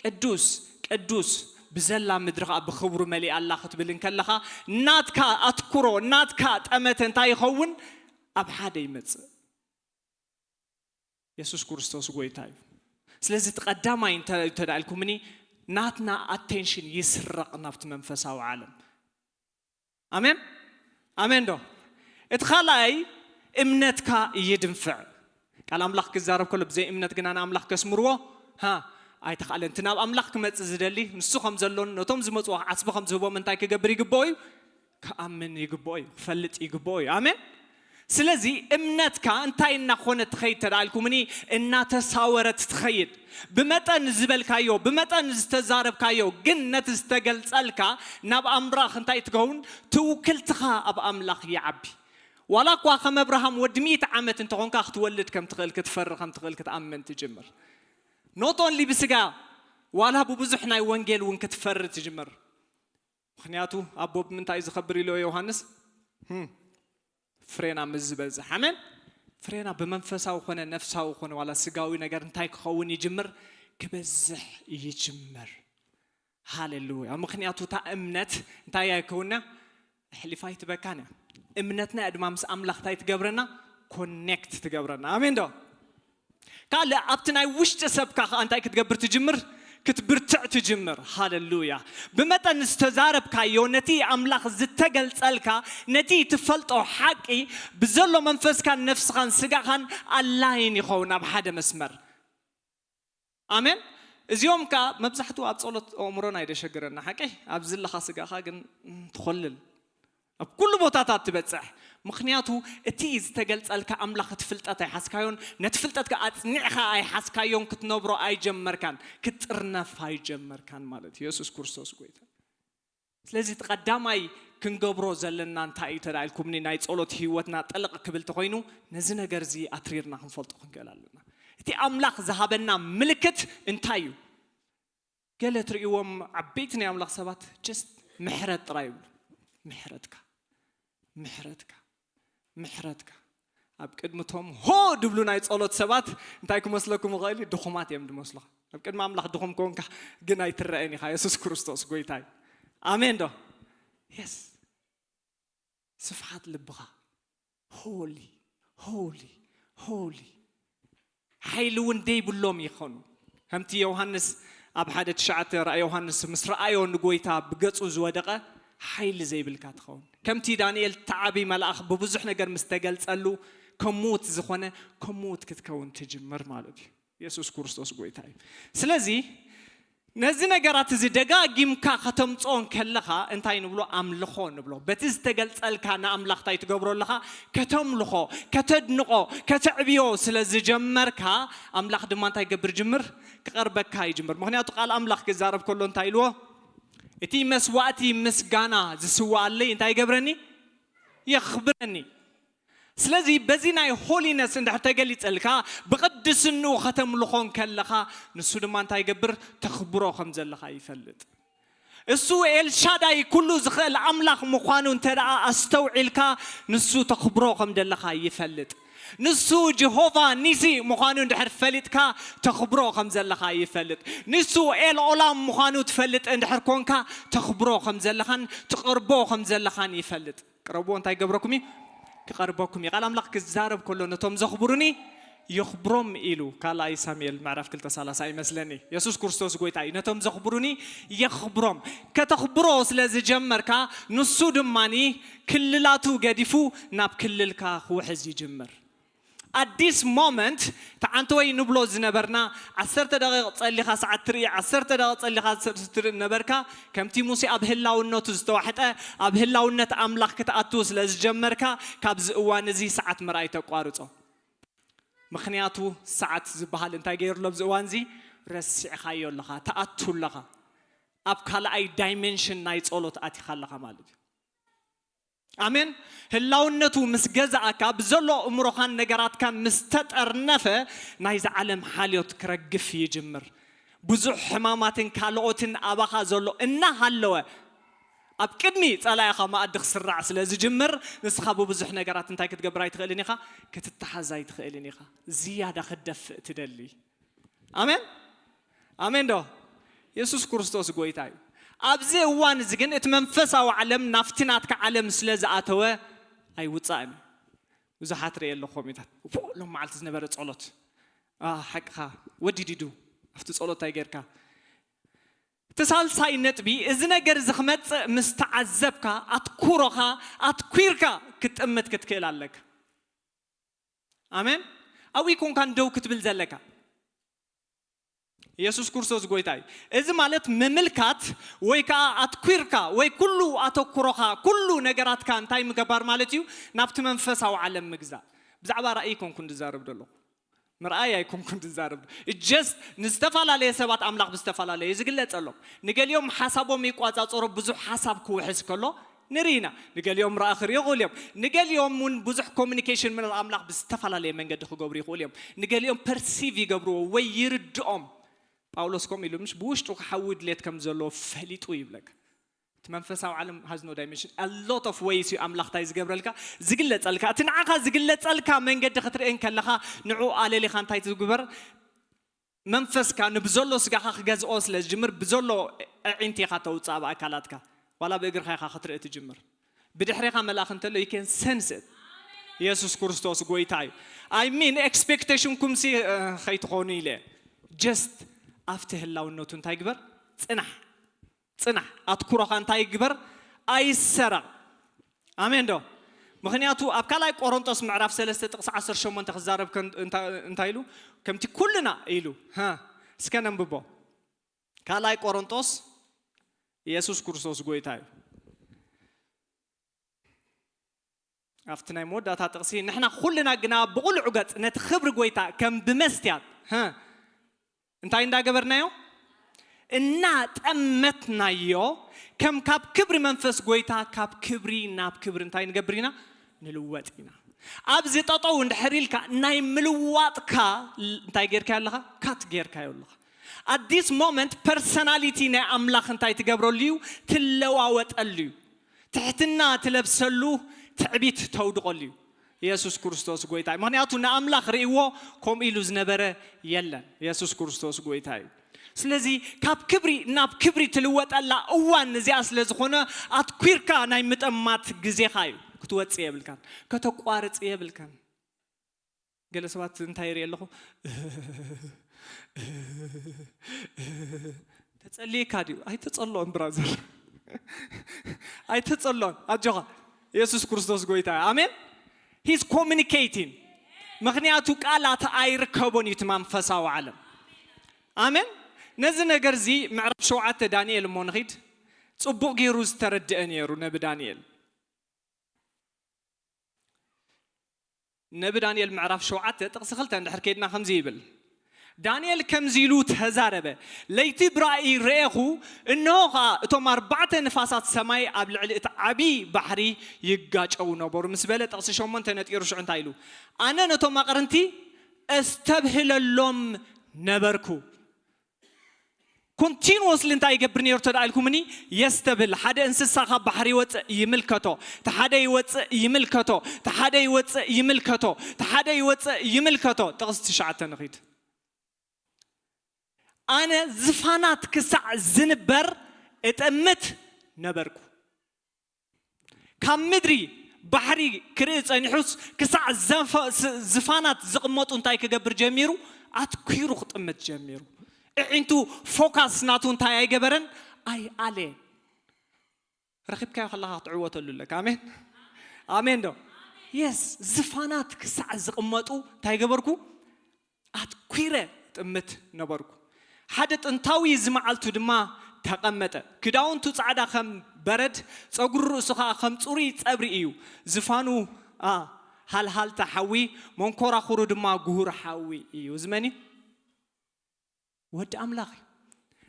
ቅዱስ ቅዱስ ብዘላ ምድሪ ኸዓ ብኽብሩ መሊኣ ኣላ ክትብል እንከለኻ ናትካ ኣትኩሮ ናትካ ጠመተ እንታይ ይኸውን? ኣብ ሓደ ይመጽእ። የሱስ ክርስቶስ ጎይታ እዩ። ስለዚ እቲ ቀዳማይ እንተ- እንተዳልኩምኒ ናትና ኣቴንሽን ይስረቕ ናብቲ መንፈሳዊ ዓለም። ኣሜን ኣሜን ዶ? እቲ ካልኣይ እምነትካ ይድንፍዕ። ቃል ኣምላኽ ክዛረብ ከሎ ብዘይ እምነት ግና ንኣምላኽ ከስምርዎ ሃ ኣይተኻእለን። እቲ ናብ ኣምላኽ ክመጽእ ዝደሊ ንሱ ከም ዘሎን ነቶም ዝመጽዎ ዓስቢ ከም ዝህቦም እንታይ ክገብር ይግብኦ እዩ? ክኣምን ይግብኦ እዩ፣ ክፈልጥ ይግብኦ እዩ። ኣሜን። ስለዚ እምነትካ እንታይ እናኾነ ትኸይድ ተዳልኩምኒ እናተሳወረት ትኸይድ። ብመጠን ዝበልካዮ ብመጠን ዝተዛረብካዮ ግን ነቲ ዝተገልጸልካ ናብ ኣምራኽ እንታይ ትኸውን? ትውክልትኻ ኣብ ኣምላኽ ይዓቢ። ዋላ እኳ ከም ኣብርሃም ወዲ ሚእቲ ዓመት እንተኾንካ ክትወልድ ከም ትኽእል ክትፈሪ ከም ትኽእል ክትኣምን ትጅምር። ኖት ኦንሊ ብስጋ ዋላ ብብዙሕ ናይ ወንጌል እውን ክትፈሪ ትጅምር። ምክንያቱ ኣቦ ብምንታይ እዩ ዝኸብር ኢልዎ ዮሃንስ? ህም፣ ፍሬና ምስ ዝበዝሕ። ኣሜን። ፍሬና ብመንፈሳዊ ኮነ ነፍሳዊ ኮነ ዋላ ስጋዊ ነገር እንታይ ክኸውን ይጅምር? ክበዝሕ ይጅምር። ሃሌሉያ። ምክንያቱ እታ እምነት እንታይ ኣይከውና ኣሕሊፋ ኣይትበካን እያ። እምነትና እያ ድማ ምስ ኣምላኽ እንታይ ትገብረና? ኮኔክት ትገብረና። ኣሜን ዶ? ካልእ ኣብቲ ናይ ውሽጢ ሰብካ ከዓ እንታይ ክትገብር ትጅምር? ክትብርትዕ ትጅምር። ሃሌሉያ። ብመጠን ዝተዛረብካዮ ነቲ ኣምላኽ ዝተገልጸልካ ነቲ ትፈልጦ ሓቂ ብዘሎ መንፈስካን ነፍስኻን ስጋኻን ኣላይን ይኸውን ኣብ ሓደ መስመር። ኣሜን። እዚኦም ከዓ መብዛሕትኡ ኣብ ጸሎት ኣእምሮና ይደሸግረና ሓቂ ኣብ ዝለኻ ስጋኻ ግን እም፣ ትኾልል ኣብ ኩሉ ቦታታት ትበጽሕ። ምክንያቱ እቲ ዝተገልጸልካ ኣምላኽ እቲ ፍልጠት ኣይሓዝካዮን ነቲ ፍልጠት ከዓ ኣጽኒዕኻ ኣይሓዝካዮን ክትነብሮ ኣይጀመርካን ክትጥርነፍ ኣይጀመርካን ማለት እዩ። የሱስ ክርስቶስ ጎይታ። ስለዚ እቲ ቀዳማይ ክንገብሮ ዘለና እንታይ እዩ ተዳኢልኩምኒ ናይ ጸሎት ህይወትና ጥልቕ ክብል ተኾይኑ ነዚ ነገር እዚ ኣትሪርና ክንፈልጦ ክንክእል ኣለና። እቲ ኣምላኽ ዝሃበና ምልክት እንታይ እዩ? ገለ ትርእይዎም ዓበይቲ ናይ ኣምላኽ ሰባት ጀስት ምሕረት ጥራይ ይብሉ። ምሕረትካ ምሕረትካ ምሕረትካ ኣብ ቅድሚ ቶም ሆ ድብሉ ናይ ጸሎት ሰባት እንታይ ክመስለኩም ይኽእል እዩ? ድኹማት እዮም ዝመስሉኻ። ኣብ ቅድሚ ኣምላኽ ድኹም ኮንካ ግን ኣይትረአን ኢኻ። የሱስ ክርስቶስ ጎይታ እዩ። ኣሜን ዶ? የስ። ስፍሓት ልብኻ ሆሊ ሆሊ ሆሊ ሓይሊ እውን ደይብሎም ይኾኑ። ከምቲ ዮሃንስ ኣብ ሓደ ትሽዓተ ራእይ ዮሃንስ ምስ ረኣዮ ንጎይታ ብገጹ ዝወደቐ ሓይሊ ዘይብልካ ትኸውን። ከምቲ ዳንኤል ተዓቢ መልኣኽ ብብዙሕ ነገር ምስ ተገልጸሉ ከሙት ዝኾነ ከሙት ክትከውን ትጅምር ማለት እዩ። የሱስ ክርስቶስ ጎይታ እዩ። ስለዚ ነዚ ነገራት እዚ ደጋጊምካ ከተምፅኦ እንከለኻ እንታይ ንብሎ? ኣምልኾ ንብሎ። በቲ ዝተገልፀልካ ንኣምላኽ እንታይ ትገብሮ ኣለኻ? ከተምልኾ፣ ከተድንቖ፣ ከተዕብዮ ስለ ዝጀመርካ ኣምላኽ ድማ እንታይ ገብር ጅምር? ክቐርበካ ይጅምር። ምክንያቱ ቃል ኣምላኽ ክዛረብ ከሎ እንታይ ኢልዎ? እቲ መስዋእቲ ምስጋና ዝስዋኣለይ እንታይ ይገብረኒ? የኽብረኒ። ስለዚ በዚ ናይ ሆሊነስ እንድሕር ተገሊጸልካ፣ ብቕድስንኡ ከተምልኾ እንከለኻ፣ ንሱ ድማ እንታይ ይገብር? ተኽብሮ ከም ዘለኻ ይፈልጥ። እሱ ኤልሻዳይ፣ ኩሉ ዝኽእል ኣምላኽ ምዃኑ እንተ ደኣ ኣስተውዒልካ፣ ንሱ ተኽብሮ ከም ዘለኻ ይፈልጥ። ንሱ ጀሆቫ ኒሲ ምዃኑ እንድሕር ፈሊጥካ፣ ተኽብሮ ከም ዘለኻ ይፈልጥ። ንሱ ኤል ኦላም ምዃኑ ትፈልጥ እንድሕር ኮንካ፣ ተኽብሮ ከም ዘለኻን ትቐርቦ ከም ዘለኻን ይፈልጥ። ቅረብዎ እንታይ ይገብረኩም እዩ? ክቐርበኩም እዩ። ቃል ኣምላኽ ክዛረብ ከሎ፣ ነቶም ዘኽብሩኒ የኽብሮም ኢሉ፣ ካልኣይ ሳሙኤል ምዕራፍ ክልተ ሰላሳ ይመስለኒ። የሱስ ክርስቶስ ጎይታ እዩ። ነቶም ዘኽብሩኒ የኽብሮም። ከተኽብሮ ስለ ዝጀመርካ፣ ንሱ ድማኒ ክልላቱ ገዲፉ ናብ ክልልካ ክውሕዝ ይጅምር። At this moment፣ ተዓንተወይ ንብሎ ዝነበርና፣ ዓሰርተ ደቂቕ ጸሊኻ ሰዓት ትርኢ፣ ዓሰርተ ደቂቕ ጸሊኻ ትርኢ ነበርካ። ከምቲ ሙሴ ኣብ ህላውነቱ ዝተዋሕጠ፣ ኣብ ህላውነት ኣምላኽ ክትኣቱ ስለ ዝጀመርካ፣ ካብዚ እዋን እዚ ሰዓት ምርኣይ ተቋርጾ። ምኽንያቱ ሰዓት ዝበሃል እንታይ ገይሩ ኣሎ ኣብዚ እዋን እዚ? ረሲዕኻዮ ኣለኻ፣ ትኣቱ ኣለኻ። ኣብ ካልኣይ ዳይሜንሽን ናይ ጸሎት ኣቲኻ ኣለኻ ማለት እዩ። ኣሜን። ህላውነቱ ምስ ገዛእካ፣ ብዘሎ እምሮኻን ነገራትካን ምስ ተጠርነፈ፣ ናይዚ ዓለም ሓልዮት ክረግፍ ይጅምር። ብዙሕ ሕማማትን ካልኦትን ኣባኻ ዘሎ እናሃለወ፣ ኣብ ቅድሚ ጸላኢኻ መኣዲ ክስራዕ ስለ ዝጅምር፣ ንስኻ ብብዙሕ ነገራት እንታይ ክትገብር ኣይትኽእልን ኢኻ? ክትተሓዝ ኣይትኽእልን ኢኻ። ዝያዳ ክትደፍእ ትደሊ። ኣሜን፣ ኣሜን ዶ? የሱስ ክርስቶስ ጎይታ እዩ። ኣብዚ እዋን እዚ ግን እቲ መንፈሳዊ ዓለም ናብቲ ናትካ ዓለም ስለ ዝኣተወ ኣይውጻእን እዩ። ብዙሓት ርእየ ኣለኹ ኮሜንታት። ፎ፣ ሎም መዓልቲ ዝነበረ ጸሎት። ኣ፣ ሓቅኻ፣ ወዲዲዱ። ኣብቲ ጸሎት እንታይ ጌርካ? እቲ ሳልሳይ ነጥቢ፣ እዚ ነገር እዚ ክመጽእ ምስ ተዓዘብካ፣ ኣትኩሮኻ ኣትኲርካ ክትጥምት ክትክእል ኣለካ። ኣሜን። ኣብኡ ኣይኮንካን ደው ክትብል ዘለካ። የሱስ ክርስቶስ ጎይታ እዩ። እዚ ማለት ምምልካት ወይ ከኣ ኣትኲርካ ወይ ኩሉ ኣተኩሮኻ፣ ኩሉ ነገራትካ እንታይ ምግባር ማለት እዩ? ናብቲ መንፈሳዊ ዓለም ምግዛእ። ብዛዕባ ራእይ ኣይኮንኩን ዝዛረብ ዘለኹ። ምርኣይ ኣይኮንኩን ዝዛረብ። ጀስት ንዝተፈላለየ ሰባት ኣምላኽ ብዝተፈላለየ ዝግለጸሎም። ንገሊኦም ሓሳቦም ይቋጻጸሩ፣ ብዙሕ ሓሳብ ክውሕዝ ከሎ ንርኢ ኢና። ንገሊኦም ራእይ ክርእዩ ይኽእሉ እዮም። ንገሊኦም እውን ብዙሕ ኮሚኒኬሽን ምልኣት ኣምላኽ ብዝተፈላለየ መንገዲ ክገብሩ ይኽእሉ እዮም። ንገሊኦም ፐርሲቭ ይገብርዎ ወይ ይርድኦም። ጳውሎስ ከምኡ ኢሉ፣ ምሽ ብውሽጡ ሓዊ ድሌት ከም ዘለዎ ፈሊጡ ይብለካ። እቲ መንፈሳዊ ዓለም has no dimension. A lot of ways እዩ ኣምላኽ እንታይ ዝገብረልካ፣ ዝግለጸልካ። እቲ ንዓኻ ዝግለጸልካ መንገዲ ክትርኢ እንከለኻ፣ ንዕኡ ኣለሊኻ እንታይ ትግበር? መንፈስካ ንብዘሎ ስጋኻ ክገዝኦ ስለ ዝጅምር፣ ብዘሎ ኣዒንቲ ኢኻ ተውፅእ ኣብ ኣካላትካ። ዋላ ብእግርኻ ኢኻ ክትርኢ ትጅምር። ብድሕሬኻ መልኣኽ እንተሎ፣ you can sense it። የሱስ ክርስቶስ ጎይታ እዩ። I mean፣ ኤክስፔክቴሽንኩም ሲ፣ እ፣ ከይትኾኑ ኢለ። ጀስት ኣብቲ ህላውነቱ እንታይ ግበር? ጽናሕ። ጽናሕ። ኣትኩሮኻ እንታይ ግበር? ኣይሰረቕ። ኣሜን ዶ? ምኽንያቱ ኣብ ካልኣይ ቆሮንጦስ ምዕራፍ ሰለስተ ጥቕሲ ዓሰርተ ሸሞንተ ክዛረብ ከን-፣ እንታ-፣ እንታይ ኢሉ? ከምቲ ኩልና ኢሉ። ሃ፣ እስከ ነንብቦ። ካልኣይ ቆሮንጦስ፣ የሱስ ክርስቶስ ጎይታ እዩ። ኣብቲ ናይ መወዳእታ ጥቕሲ፣ ንሕና ኩልና ግና ብቕሉዕ ገጽ ነቲ ክብሪ ጎይታ ከም ብመስትያት፣ ሃ፣ እንታይ እንዳገበርናዮ? እናጠመትናዮ፣ ከም ካብ ክብሪ መንፈስ ጎይታ፣ ካብ ክብሪ ናብ ክብሪ እንታይ ንገብር ኢና? ንልወጥ ኢና። ኣብዚ ጠጠው እንድሕር ኢልካ፣ ናይ ምልዋጥካ እንታይ ጌርካዮ ኣለኻ? ካት ጌርካዮ ኣለኻ። At this moment፣ ፐርሰናሊቲ ናይ ኣምላኽ እንታይ ትገብረሉ እዩ? ትለዋወጠሉ እዩ። ትሕትና ትለብሰሉ፣ ትዕቢት ተውድቐሉ እዩ። የሱስ ክርስቶስ ጎይታ እዩ። ምኽንያቱ ንኣምላኽ ርእይዎ ከምኡ ኢሉ ዝነበረ የለን። የሱስ ክርስቶስ ጎይታ እዩ። ስለዚ ካብ ክብሪ ናብ ክብሪ ትልወጠላ እዋን እዚኣ ስለ ዝኾነ፣ ኣትኲርካ ናይ ምጥማት ግዜኻ እዩ። ክትወጽእ የብልካን፣ ከተቋርጽ የብልካን። ገለ ሰባት እንታይ ይርኢ ኣለኹ? ተጸልየካ ድዩ? ኣይተጸልኦን ብራዘር። ኣይተጸልኦን። ኣጆኻ። የሱስ ክርስቶስ ጎይታ እዩ። ኣሜን። He's communicating። ምኽንያቱ ቃላት ኣይርከቦን እዩ እቲ መንፈሳዊ ዓለም። ኣሜን። ነዚ ነገር እዚ ምዕራፍ ሸውዓተ ዳንኤል እሞ ንኺድ። ጽቡቕ ገይሩ ዝተረድአ ነይሩ ነቢ ዳንኤል። ነቢ ዳንኤል ምዕራፍ ሸውዓተ ጥቕሲ ክልተ እንድሕር ከይድና ከምዚ ይብል። ዳንኤል ከምዚ ኢሉ ተዛረበ፣ ለይቲ ብራእይ ረኤኹ፣ እንሆ ኸኣ እቶም ኣርባዕተ ንፋሳት ሰማይ ኣብ ልዕሊ እቲ ዓቢ ባሕሪ ይጋጨዉ ነበሩ ምስ በለ፣ ጥቕሲ ሸሞንተ ነጢሩ ሽዑ እንታይ ኢሉ? ኣነ ነቶም ኣቕርንቲ እስተብህለሎም ነበርኩ። ኮንቲንወስሊ እንታይ ይገብር ነይሩ ተዳ ኢልኩምኒ? የስተብህል። ሓደ እንስሳ ካብ ባሕሪ ይወፅእ ይምልከቶ፣ እቲ ሓደ ይወፅእ ይምልከቶ፣ እቲ ሓደ ይወፅእ ይምልከቶ፣ እቲ ሓደ ይወፅእ ይምልከቶ። ጥቕሲ ትሽዓተ ንኺድ። ኣነ ዝፋናት ክሳዕ ዝንበር እጠምት ነበርኩ። ካብ ምድሪ ባሕሪ ክርኢ ጸኒሑስ ክሳዕ ዘፈ- ስ- ዝፋናት ዝቕመጡ እንታይ ክገብር ጀሚሩ? ኣትኲሩ ክጥምት ጀሚሩ። እዒንቱ ፎካስ ናቱ እንታይ ኣይገበረን? ኣይኣለየን። ረኺብካዮ ከለኻ ክትዕወተሉ ኣለካ። ኣሜን፣ ኣሜን ዶ? የስ። ዝፋናት ክሳዕ ዝቕመጡ እንታይ ገበርኩ? ኣትኲረ ጥምት ነበርኩ። ሓደ ጥንታዊ ዝመዓልቱ ድማ ተቐመጠ። ክዳውንቱ ጻዕዳ ከም በረድ፣ ጸጉሪ ርእሱ ኸኣ ከም ጽሩይ ጸብሪ እዩ። ዝፋኑ ሃልሃልታ ሓዊ፣ መንኮራኹሩ ድማ ጉሁር ሓዊ እዩ። እዚ መን እዩ? ወዲ ኣምላኽ እዩ።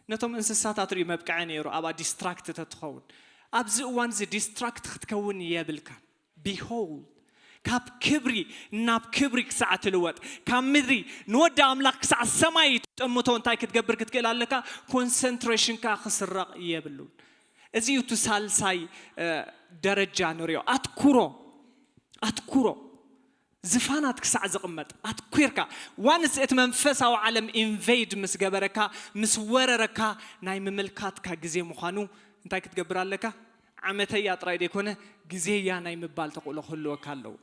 ነቶም እንስሳታት ርእዩ መብቅዐ ነይሩ ኣብኣ ዲስትራክት ተትኸውን። ኣብዚ እዋን እዚ ዲስትራክት ክትከውን የብልካን። ቢሆልድ፣ ካብ ክብሪ ናብ ክብሪ ክሳዕ ትልወጥ፣ ካብ ምድሪ ንወዲ ኣምላኽ ክሳዕ ሰማይ ትጠምቶ እንታይ ክትገብር ክትክእል ኣለካ? ኮንሰንትሬሽንካ ክስረቕ የብሉን። እዚ እዩ እቲ ሳልሳይ ደረጃ ንሪኦ። ኣትኩሮ፣ ኣትኩሮ ዝፋናት ክሳዕ ዝቕመጥ ኣትኲርካ፣ ዋንስ እቲ መንፈሳዊ ዓለም ኢንቨይድ ምስ ገበረካ፣ ምስ ወረረካ፣ ናይ ምምልካትካ ግዜ ምዃኑ እንታይ ክትገብር ኣለካ? ዓመተያ ጥራይ ዘይኮነ ግዜያ ናይ ምባል ተኽእሎ ክህልወካ ኣለዎ።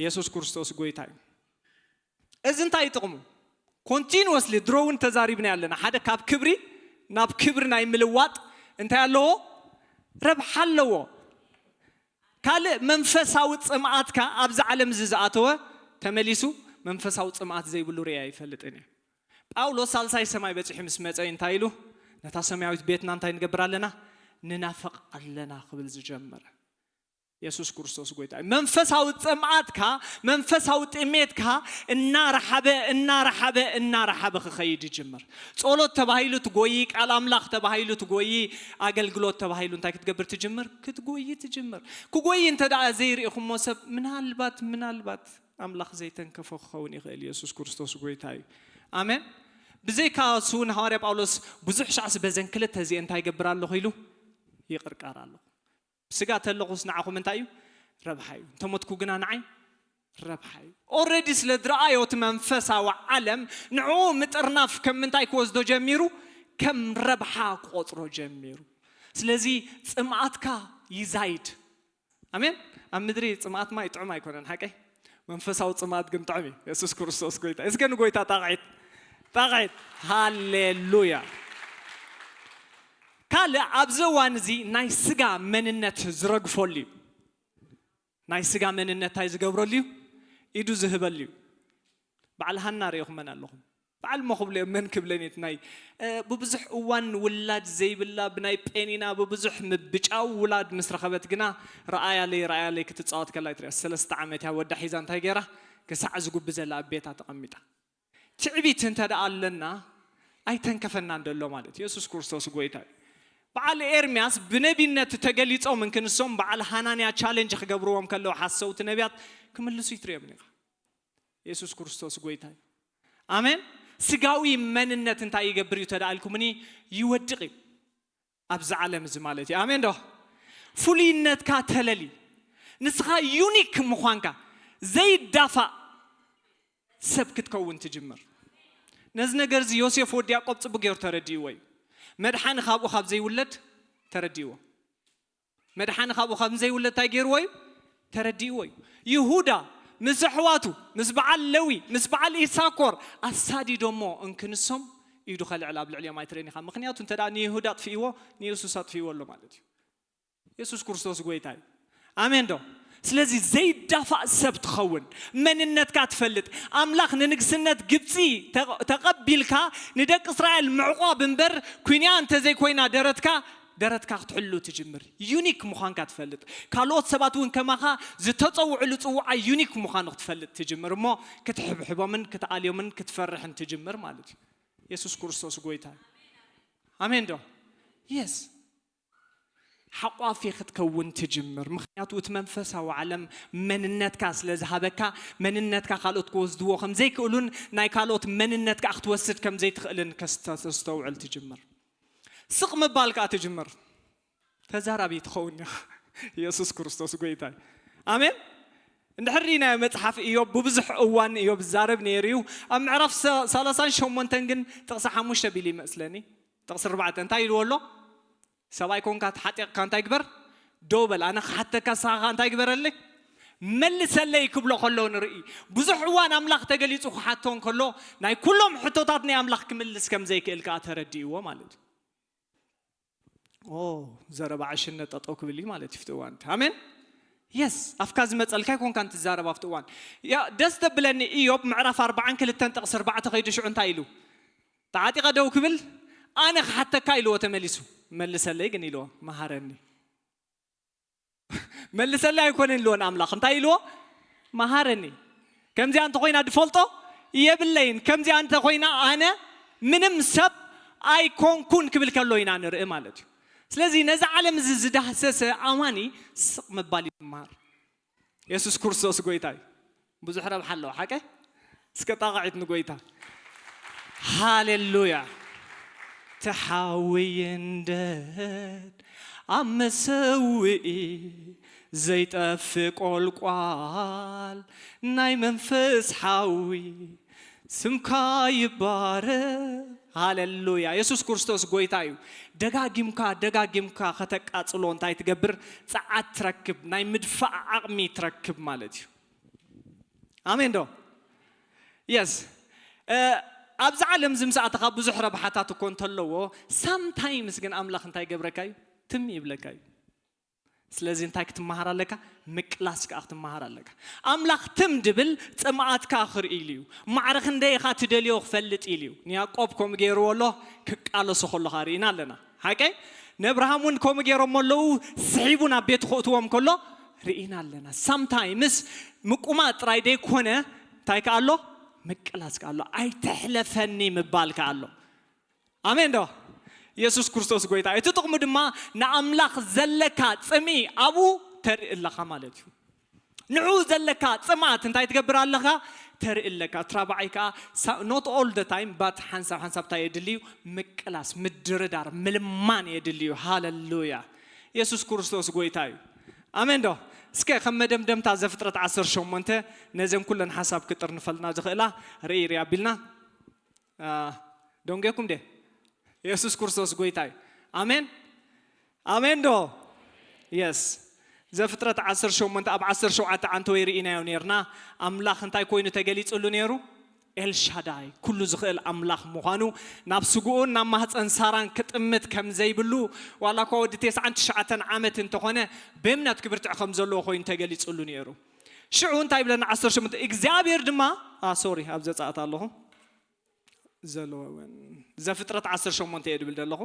የሱስ ክርስቶስ ጎይታ እዩ። እዚ እንታይ ጥቕሙ? ኮንቲንወስሊ ድሮ እውን ተዛሪብና ኣለና። ሓደ ካብ ክብሪ ናብ ክብሪ ናይ ምልዋጥ እንታይ ኣለዎ? ረብሓ ኣለዎ። ካልእ መንፈሳዊ ጽምኣትካ ኣብዚ ዓለም እዚ ዝኣተወ ተመሊሱ መንፈሳዊ ጽምኣት ዘይብሉ ርእየ ኣይፈልጥን እየ። ጳውሎስ ሳልሳይ ሰማይ በጺሑ ምስ መጸ እንታይ ኢሉ? ነታ ሰማያዊት ቤትና እንታይ ንገብር ኣለና? ንናፍቕ ኣለና ክብል ዝጀመረ። የሱስ ክርስቶስ ጎይታ እዩ። መንፈሳዊ ጽምኣትካ፣ መንፈሳዊ ጥሜትካ እናረሓበ እናረሓበ እናረሓበ ክኸይድ ይጅምር። ጸሎት ተባሂሉ ትጎይ፣ ቃል ኣምላኽ ተባሂሉ ትጎይ፣ ኣገልግሎት ተባሂሉ እንታይ ክትገብር ትጅምር? ክትጎይ ትጅምር። ክጎይ እንተ ደኣ ዘይርኢኹሞ ሰብ ምናልባት ምናልባት ኣምላኽ ዘይተንከፎ ክኸውን ይኽእል። የሱስ ክርስቶስ ጎይታ እዩ። ኣሜን። ብዘይካ እሱ ንሃዋርያ ጳውሎስ ብዙሕ ሻዕሲ በዘን ክልተ እዚኤ እንታይ ይገብር ኣለኹ ኢሉ ይቕርቀር ኣለኹ። ብስጋ ተለኹስ ንዓኹም እንታይ እዩ? ረብሓ እዩ። እንተሞትኩ ግና ንዓይ ረብሓ እዩ። ኦልሬዲ ስለ ዝረኣዮ እቲ መንፈሳዊ ዓለም ንዕኡ ምጥርናፍ ከም ምንታይ ክወስዶ ጀሚሩ? ከም ረብሓ ክቆጽሮ ጀሚሩ። ስለዚ ጽምኣትካ ይዛይድ። ኣሜን። ኣብ ምድሪ ጽምኣት ማይ ጥዑም ኣይኮነን ሓቀይ? መንፈሳዊ ጽምኣት ግን ጥዑም እዩ። የሱስ ክርስቶስ ጎይታ። እስከ ንጎይታ ጣቕዒት፣ ጣቕዒት። ሃሌሉያ። ካልእ ኣብዚ እዋን እዚ ናይ ስጋ መንነት ዝረግፈሉ እዩ። ናይ ስጋ መንነት እንታይ ዝገብረሉ እዩ? ኢዱ ዝህበሉ እዩ። በዓል ሃና ርኢኹመን ኣለኹም። በዓል እሞ ክብሎ እዮም፣ መን ክብለን እዩ? ናይ ብብዙሕ እዋን ውላድ ዘይብላ፣ ብናይ ጴኒና ብብዙሕ ምብጫው ውላድ ምስ ረኸበት ግና፣ ረኣያለይ ረኣያለይ ክትጻወት ከላ ትሪኣ። ሰለስተ ዓመት እያ ወዳ ሒዛ እንታይ ገይራ? ክሳዕ ዝጉቢ ዘላ ኣብ ቤታ ተቐሚጣ። ትዕቢት እንተ ደኣ ኣለና ኣይተንከፈናን ደሎ ማለት እዩ። የሱስ ክርስቶስ ጎይታ እዩ። በዓል ኤርምያስ ብነቢነት ተገሊጾም እንክንሶም በዓል ሃናንያ ቻለንጅ ክገብርዎም ከለዉ ሓሰውቲ ነቢያት ክምልሱ ይትርእዮም ኢኻ። የሱስ ክርስቶስ ጎይታ እዩ። ኣሜን። ስጋዊ መንነት እንታይ ይገብር እዩ ተደኣ ኢልኩምኒ? ይወድቕ እዩ ኣብዚ ዓለም እዚ ማለት እዩ። ኣሜን ዶ? ፍሉይነትካ ተለሊ። ንስኻ ዩኒክ ምዃንካ ዘይዳፋእ ሰብ ክትከውን ትጅምር። ነዚ ነገር እዚ ዮሴፍ ወዲ ያዕቆብ ጽቡቅ ገይሩ ተረዲእዎ እዩ። መድሓኒ ካብኡ ካብ ዘይውለድ ተረዲእዎ። መድሓኒ ካብኡ ከም ዘይውለድ እንታይ ገይርዎ እዩ? ተረዲእዎ እዩ። ይሁዳ ምስ ኣሕዋቱ፣ ምስ በዓል ለዊ፣ ምስ በዓል ኢሳኮር ኣሳዲዶሞ እንክንሶም ኢዱ ከልዕል ኣብ ልዕሊኦም ኣይትርእን ኢኻ። ምኽንያቱ እንተ ደኣ ንይሁዳ ኣጥፊእዎ፣ ንየሱስ ኣጥፊእዎ ኣሎ ማለት እዩ። የሱስ ክርስቶስ ጎይታ እዩ። ኣሜን ዶ? ስለዚ ዘይዳፋእ ሰብ ትኸውን፣ መንነትካ ትፈልጥ፣ ኣምላኽ ንንግስነት ግብጺ ተቐ-፣ ተቐቢልካ ንደቂ እስራኤል ምዕቋብ እምበር ኩንያ እንተዘይኮይና ደረትካ ደረትካ ክትሕሉ ትጅምር። ዩኒክ ምዃንካ ትፈልጥ። ካልኦት ሰባት እውን ከማኻ ዝተጸውዕሉ ጽውዓ ዩኒክ ምዃኑ ክትፈልጥ ትጅምር እሞ ክትሕብሕቦምን ክትኣልዮምን ክትፈርሕን ትጅምር ማለት እዩ። የሱስ ክርስቶስ ጎይታ እዩ። ኣሜን ዶ? የስ። ሓቋፊ ክትከውን ትጅምር። ምኽንያቱ እቲ መንፈሳዊ ዓለም መንነትካ ስለ ዝሃበካ፣ መንነትካ ካልኦት ክወስድዎ ከም ዘይክእሉን ናይ ካልኦት መንነት ከዓ ክትወስድ ከም ዘይትኽእልን ከስተስተውዕል ትጅምር። ስቕ ምባል ከዓ ትጅምር። ተዛራቢ ትኸውን ኢኻ። የሱስ ክርስቶስ ጎይታ እዩ። ኣሜን። እንድሕር ርኢናዮ መጽሓፍ ኢዮብ ብብዙሕ እዋን ኢዮብ ዝዛረብ ነይሩ እዩ። ኣብ ምዕራፍ ሰ- ሰላሳን ሸሞንተን ግን ጥቕሲ ሓሙሽተ ቢሉ ይመስለኒ። ጥቕሲ ኣርባዕተ እንታይ ኢልዎ ኣሎ? ሰብኣይ ኮንካ ተሓጢቕካ እንታይ ግበር? ደው በል። ኣነ ክሓተካ ንስኻ እንታይ ግበረለይ? መልሰለይ ክብሎ ከሎ ንርኢ። ብዙሕ እዋን ኣምላኽ ተገሊጹ ክሓቶ እንከሎ ናይ ኩሎም ሕቶታት ናይ ኣምላኽ ክምልስ ከም ዘይክእል ከኣ ተረዲእዎ ማለት እዩ። ኦ ዘረባ ዕሽነት ጠጠው ክብል እዩ ማለት እዩ ፍቲ እዋን። ኣሜን። የስ ኣፍካ ዝመፀልካ ይኮንካ እንትዛረብ ኣብቲ እዋን። ያ ደስ ተብለኒ ኢዮብ ምዕራፍ ኣርባዓን ክልተን ጥቕሲ ኣርባዕተ ከይዱ ሽዑ እንታይ ኢሉ? ተዓጢቐ ደው ክብል ኣነ ክሓተካ ኢልዎ ተመሊሱ። መልሰለይ ግን ኢልዎ መሃረኒ። መልሰለይ ኣይኮነን ኢልዎ ንኣምላኽ እንታይ ኢልዎ? መሃረኒ። ከምዚኣ እንተኮይና ድፈልጦ የብለይን። ከምዚኣ እንተኮይና ኣነ ምንም ሰብ ኣይኮንኩን ክብል ከሎ ኢና ንርኢ ማለት እዩ። ስለዚ ነዚ ዓለም እዚ ዝዳህሰሰ ኣማኒ ስቕ ምባል ይመሃር። የሱስ ክርስቶስ ጎይታ እዩ። ብዙሕ ረብሓ ኣለዎ ሓቀ። እስከ ጣቕዒት ንጎይታ። ሃሌሉያ። ተሓውይ እንደድ ኣብ መሰውኢ ዘይጠፍእ ቆልቋል ናይ መንፈስ ሓዊ ስምካ ይባረክ። ሃሌሉያ። የሱስ ክርስቶስ ጎይታ እዩ። ደጋጊምካ ደጋጊምካ ከተቃጽሎ እንታይ ትገብር? ጸዓት ትረክብ፣ ናይ ምድፋእ ዓቕሚ ትረክብ ማለት እዩ። ኣሜን ዶ? የስ። ኣብዚ ዓለም እዚ ምስ ኣተኻ ብዙሕ ረብሓታት እኮ እንተለዎ ሳምታይምስ ግን ኣምላኽ እንታይ ይገብረካ እዩ? ትም ይብለካ እዩ። ስለዚ እንታይ ክትመሃር ኣለካ? ምቅላስ ከዓ ክትመሃር ኣለካ። ኣምላኽ ትም ድብል ጽምኣትካ ክርኢ ኢሉ እዩ። ማዕረ ክንደይ ኢኻ ትደልዮ ክፈልጥ ኢሉ እዩ። ንያዕቆብ ከምኡ ገይርዎ ኣሎ። ክቃለሶ ከሎ ርኢና ኣለና። ሓቀይ? ነብርሃም እውን ከምኡ ገይሮሞ ኣለዉ። ስሒቡ ናብ ቤቱ ክእትዎም ከሎ ርኢና ኣለና። ሳምታይምስ ምቁማጥ ጥራይ ደይኮነ እንታይ ከኣ ኣሎ? ምቅላስ ከኣ ኣሎ። ኣይተሕለፈኒ ምባል ከኣ ኣሎ። ኣሜን ዶ? የሱስ ክርስቶስ ጎይታ። እቲ ጥቕሙ ድማ ንኣምላኽ ዘለካ ጽምኢ ኣብኡ ተርኢ ኣለኻ ማለት እዩ። ንዕኡ ዘለካ ጽምኣት እንታይ ትገብር ኣለኻ? ተርኢ ኣለካ። እቲ ራብዓይ ከኣ not all the time but ሓንሳብ ሓንሳብ እንታይ የድሊ እዩ? ምቅላስ፣ ምድርዳር፣ ምልማን የድሊ እዩ። ሃለሉያ። የሱስ ክርስቶስ ጎይታ እዩ። ኣሜን ዶ? እስከ ከም መደምደምታ ዘፍጥረት ዓሰርተ ሸሞንተ ነዘን ኩለን ሓሳብ ክጥርንፈልና ዝኽእላ ርኢ ርኢ ኣቢልና ደንጌኩም ደ የሱስ ክርስቶስ ጎይታ እዩ። ኣሜን ኣሜን ዶ? የስ። ዘፍጥረት ዓሰርተ ሸሞንተ ኣብ ዓሰርተ ሸውዓተ ዓንተወይ ርኢናዮ ነርና። ኣምላኽ እንታይ ኮይኑ ተገሊጽሉ ነይሩ? ኤልሻዳይ ኩሉ ዝኽእል ኣምላኽ ምዃኑ፣ ናብ ስግኡን ናብ ማህፀን ሳራን ክጥምት ከም ዘይብሉ፣ ዋላ እኳ ወዲ ተስዓን ትሽዓተን ዓመት እንተኾነ ብእምነት ክብርትዕ ከም ዘለዎ ኮይኑ ተገሊጽሉ ነይሩ። ሽዑ እንታይ ይብለና? ዓሰርተ ሸሞንተ እግዚኣብሔር ድማ ሶሪ ኣብ ዘፃእት ኣለኹ ዘለወን ዘፍጥረት ዓሰርተ ሸሞንተ እየ ድብል ዘለኹ።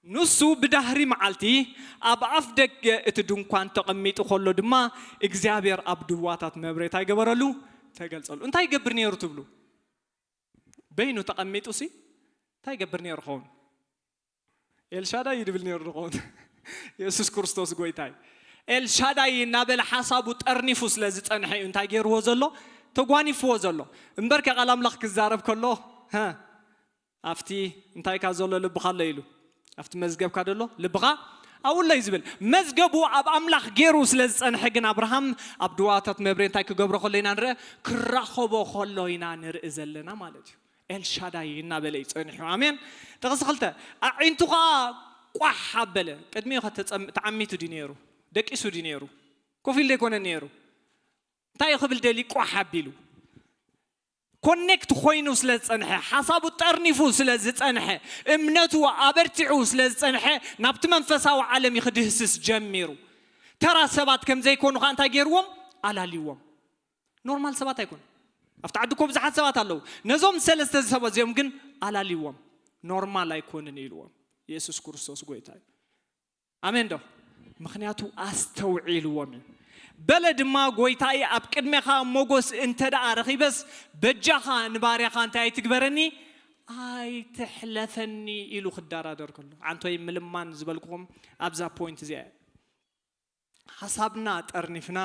ንሱ ብዳህሪ መዓልቲ ኣብ ኣፍ ደገ እቲ ድንኳን ተቐሚጡ ከሎ ድማ እግዚኣብሔር ኣብ ድዋታት መብሬት ኣይገበረሉ ተገልጸሉ። እንታይ ይገብር ነይሩ ትብሉ? በይኑ ተቐሚጡ ሲ እንታይ ይገብር ነይሩ ኸውን? ኤልሻዳይ እዩ ድብል ነይሩ ድኸውን። የሱስ ክርስቶስ ጎይታይ። ኤልሻዳይ እናበለ ሓሳቡ ጠርኒፉ ስለ ዝጸንሐ እዩ እንታይ ገይርዎ ዘሎ? ተጓኒፍዎ ዘሎ። እምበር ከ ቃል ኣምላኽ ክዛረብ ከሎ፣ "ሀ፣ ኣብቲ እንታይካ ዘሎ ልብኻ ኣሎ?" ኢሉ። "ኣብቲ መዝገብካ ደሎ ልብኻ ኣብኡ ኣሎ" እዩ ዝብል። መዝገቡ ኣብ ኣምላኽ ገይሩ ስለ ዝጸንሐ ግን ኣብርሃም ኣብ ድዋታት መብሬ እንታይ ክገብሮ ከሎ ኢና ንርአ? ክራኸቦ ከሎ ኢና ንርኢ ዘለና ማለት እዩ። ኤልሻዳይ እናበለ እዩ ጸኒሑ። ኣሜን። ጥቕሲ ክልተ፣ ኣዒንቱ ኸዓ ቋሕ ኣበለ። ቅድሚኡ ኸ ተጸም-፣ ተዓሚቱ ድዩ ነይሩ? ደቂሱ ድዩ ነይሩ? ኮፍ ኢሉ ደይኮነ ነይሩ? እንታይ እዩ ክብል ደልዩ ቋሕ ኣቢሉ? ኮኔክት ኮይኑ ስለ ዝጸንሐ፣ ሓሳቡ ጠርኒፉ ስለ ዝጸንሐ፣ እምነቱ ኣበርቲዑ ስለ ዝጸንሐ፣ ናብቲ መንፈሳዊ ዓለም እዩ ክድህስስ ጀሚሩ። ተራ ሰባት ከም ዘይኮኑ ኸዓ እንታይ ገይርዎም? ኣላልይዎም። ኖርማል ሰባት ኣይኮኑ። ኣብቲ ዓዲ እኮ ብዙሓት ሰባት ኣለዉ። ነዞም ሰለስተ ሰባት እዚኦም ግን ኣላልይዎም። ኖርማል ኣይኮንን ኢልዎም። የሱስ ክርስቶስ ጎይታ እዩ። ኣሜን ዶ? ምኽንያቱ ኣስተውዒልዎም እዩ። በለ ድማ፣ ጎይታየ፣ ኣብ ቅድሜኻ ሞጎስ እንተ ደኣ ረኺበስ፣ በጃኻ ንባርያኻ እንታይ ኣይትግበረኒ፣ ኣይትሕለፈኒ ኢሉ ክደራደር ከሎ። ዓንቶይ ምልማን ዝበልኩኹም ኣብዛ ፖይንት እዚኣ እያ። ሓሳብና ጠርኒፍና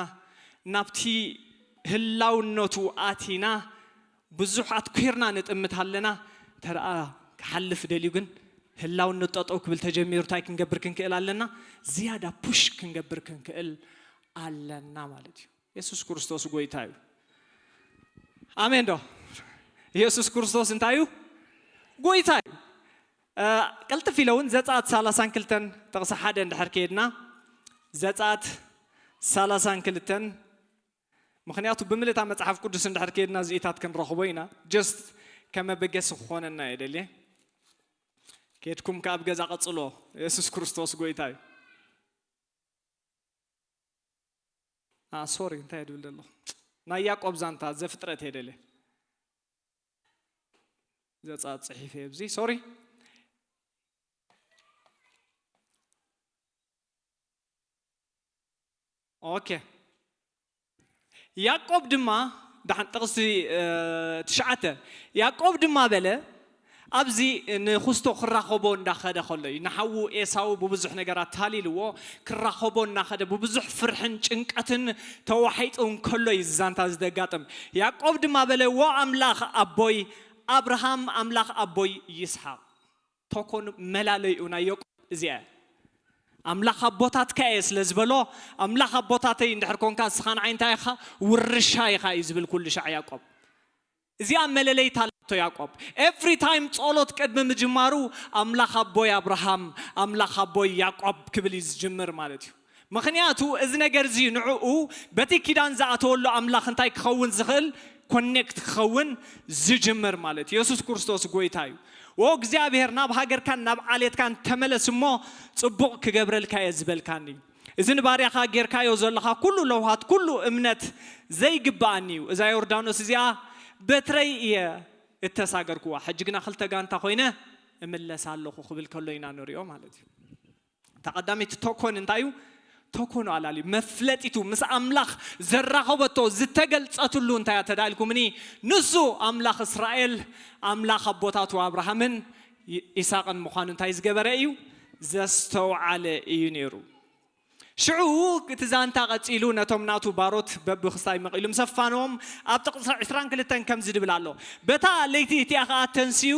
ናብቲ ህላውነቱ ኣቲና ብዙሕ ኣትኲርና ንጥምት ኣለና። ተረኣ ክሓልፍ ደልዩ ግን ህላውነቱ ጠጠው ክብል ተጀሚሩ እንታይ ክንገብር ክንክእል ኣለና? ዝያዳ ፑሽ ክንገብር ክንክእል ኣለና ማለት እዩ። የሱስ ክርስቶስ ጎይታ እዩ። ኣሜን ዶ? የሱስ ክርስቶስ እንታይ እዩ? ጎይታ እዩ። እ፣ ቅልጥፍ ኢለ እውን ዘጸኣት ሰላሳን ክልተን ጥቕሲ ሓደ እንድሕር ከይድና፣ ዘጸኣት ሰላሳን ክልተን፣ ምኽንያቱ ብምልእታ መጽሓፍ ቅዱስ እንድሕር ከይድና እዚኢታት ክንረኽቦ ኢና። ጀስት ከመበገሲ ክኾነና እየ ደልየ። ከድኩም ከኣብ ገዛ ቀጽሎ። የሱስ ክርስቶስ ጎይታ እዩ። ሶሪ፣ እንታይ ድብል ዘለኹ? ናይ ያዕቆብ ዛንታ ዘፍጥረት እየ ደልየ። ዘጸኣት ጽሒፈ ኣብዚ፣ ሶሪ። ኦኬ። ያዕቆብ ድማ፣ ደሓን ጥቕሲ፣ እ፣ ትሽዓተ። ያዕቆብ ድማ በለ፣ ኣብዚ ንኹስቶ ክራኸቦ እንዳኸደ ከሎ እዩ። ንሓዉ ኤሳው ብብዙሕ ነገራት ታሊልዎ፣ ክራኸቦ እናኸደ ብብዙሕ ፍርሕን ጭንቀትን ተዋሒጡ እንከሎ እዩ እዚ ዛንታ እዚ ዘጋጥም። ያዕቆብ ድማ በለ፣ "ዎ ኣምላኽ ኣቦይ ኣብርሃም፣ ኣምላኽ ኣቦይ ይስሓቕ።" ተኮን መላለይኡ ናይ ያዕቆብ እዚኣ እያ። ኣምላኽ ኣቦታትካ እየ ስለ ዝበሎ፣ ኣምላኽ ኣቦታተይ እንድሕር ኮንካ፣ ንስኻ ንዓይ እንታይ ኢኻ? ውርሻ ኢኻ እዩ ዝብል ኩሉ ሻዕ ያዕቆብ። እዚኣ መለለይታ ኣላቶ ያዕቆብ። ኤቭሪ ታይም ጸሎት ቅድሚ ምጅማሩ፣ ኣምላኽ ኣቦይ ኣብርሃም፣ ኣምላኽ ኣቦይ ያዕቆብ ክብል እዩ ዝጅምር ማለት እዩ። ምኽንያቱ እዚ ነገር እዚ ንዕኡ በቲ ኪዳን ዝኣተወሉ ኣምላኽ እንታይ ክኸውን ዝኽእል? ኮኔክት ክኸውን ዝጅምር ማለት እዩ። የሱስ ክርስቶስ ጎይታ እዩ። "ዎ እግዚኣብሔር፣ ናብ ሃገርካን ናብ ዓሌትካን ተመለስ እሞ ጽቡቕ ክገብረልካ እየ" ዝበልካኒ። እዚ ንባርያኻ ጌርካዮ ዘለኻ ኩሉ ለውሃት፣ ኩሉ እምነት ዘይግብኣኒ እዩ። እዛ ዮርዳኖስ እዚኣ በትረይ እየ እተሳገርኩዋ። ሕጂ ግና ክልተ ጋንታ ኮይነ እምለስ ኣለኹ ክብል ከሎ ኢና ንሪኦ ማለት እዩ። እታ ቀዳመይቲ ተኮን እንታይ እዩ? ተኮኑ ኣላልዩ። መፍለጢቱ ምስ ኣምላኽ ዘራኸበቶ ዝተገልጸትሉ እንታይ እያ ተዳልኩምኒ? ንሱ ኣምላኽ እስራኤል፣ ኣምላኽ ኣቦታቱ ኣብርሃምን ይ-፣ ይስሐቅን ምዃኑ እንታይ ዝገበረ እዩ? ዘስተውዓለ እዩ ነይሩ። ሽዑ እቲ ዛንታ ቀጺሉ ነቶም ናቱ ባሮት በብኽስታይ መቒሉ ምስ ኣፋነዎም ኣብ ጥቕሲ ዕስራን ክልተን ከምዚ ድብል ኣሎ። በታ ለይቲ እቲኣ ኸኣ ተንሲኡ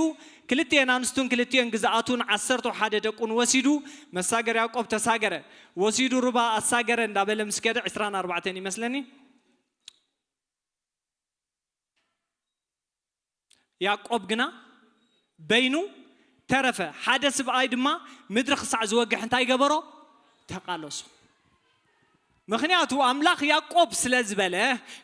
ክልቲኤን ኣንስቱን ክልቲኤን ግዝኣቱን ዓሰርተ ሓደ ደቁን ወሲዱ መሳገር ያዕቆብ ተሳገረ። ወሲዱ ሩባ ኣሳገረ እንዳበለ ምስ ከደ ዕስራን ኣርባዕተን ይመስለኒ። ያዕቆብ ግና በይኑ ተረፈ። ሓደ ስብኣይ ድማ ምድሪ ክሳዕ ዝወግሕ እንታይ ገበሮ? ተቃለሶ። ምኽንያቱ ኣምላኽ ያዕቆብ ስለ ዝበለ፣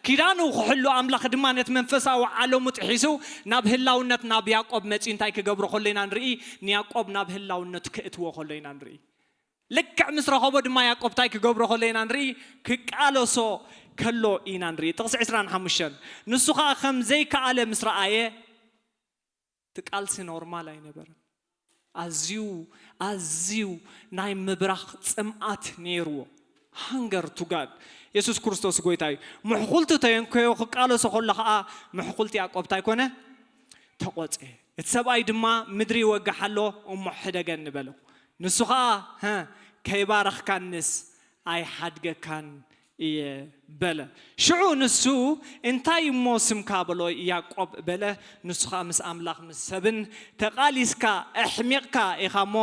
ኪዳኑ ክሕሉ ኣምላኽ ድማ ነቲ መንፈሳዊ ዓለሙ ጥሒሱ ናብ ህላውነት ናብ ያዕቆብ መጺኡ እንታይ ክገብሮ ከሎ ኢና ንርኢ? ንያዕቆብ ናብ ህላውነቱ ክእትዎ ከሎ ኢና ንርኢ። ልክዕ ምስ ረኸቦ ድማ ያዕቆብ እንታይ ክገብሮ ከሎ ኢና ንርኢ? ክቃለሶ ከሎ ኢና ንርኢ። ጥቕሲ ዕስራን ሓሙሽተን፣ ንሱ ኸኣ ከም ዘይከኣለ ምስ ረኣየ፣ እቲ ቃልሲ ኖርማል ኣይነበረን። ኣዝዩ፣ ኣዝዩ ናይ ምብራኽ ጽምኣት ነይርዎ። ሃንገር ቱ ጋድ። የሱስ ክርስቶስ ጎይታ እዩ። ምሕኹልቱ ተየንኮዮ ክቃለሶ ከሎ ኸኣ ምሕኹልቲ ያዕቆብ እንታይ ኮነ? ተቖጸ። እቲ ሰብኣይ ድማ ምድሪ ይወግሕ ኣሎ እሞ ሕደገኒ በሎ። ንሱ ኸኣ፣ "ሀ፣ ከይባረኽካንስ ኣይሓድገካን እየ" በለ። ሽዑ ንሱ፣ "እንታይ እሞ ስምካ?" በሎ። "ያዕቆብ" በለ። ንሱ ኸኣ፣ "ምስ ኣምላኽ ምስ ሰብን ተቓሊስካ ኣሕሚቕካ ኢኻ እሞ፣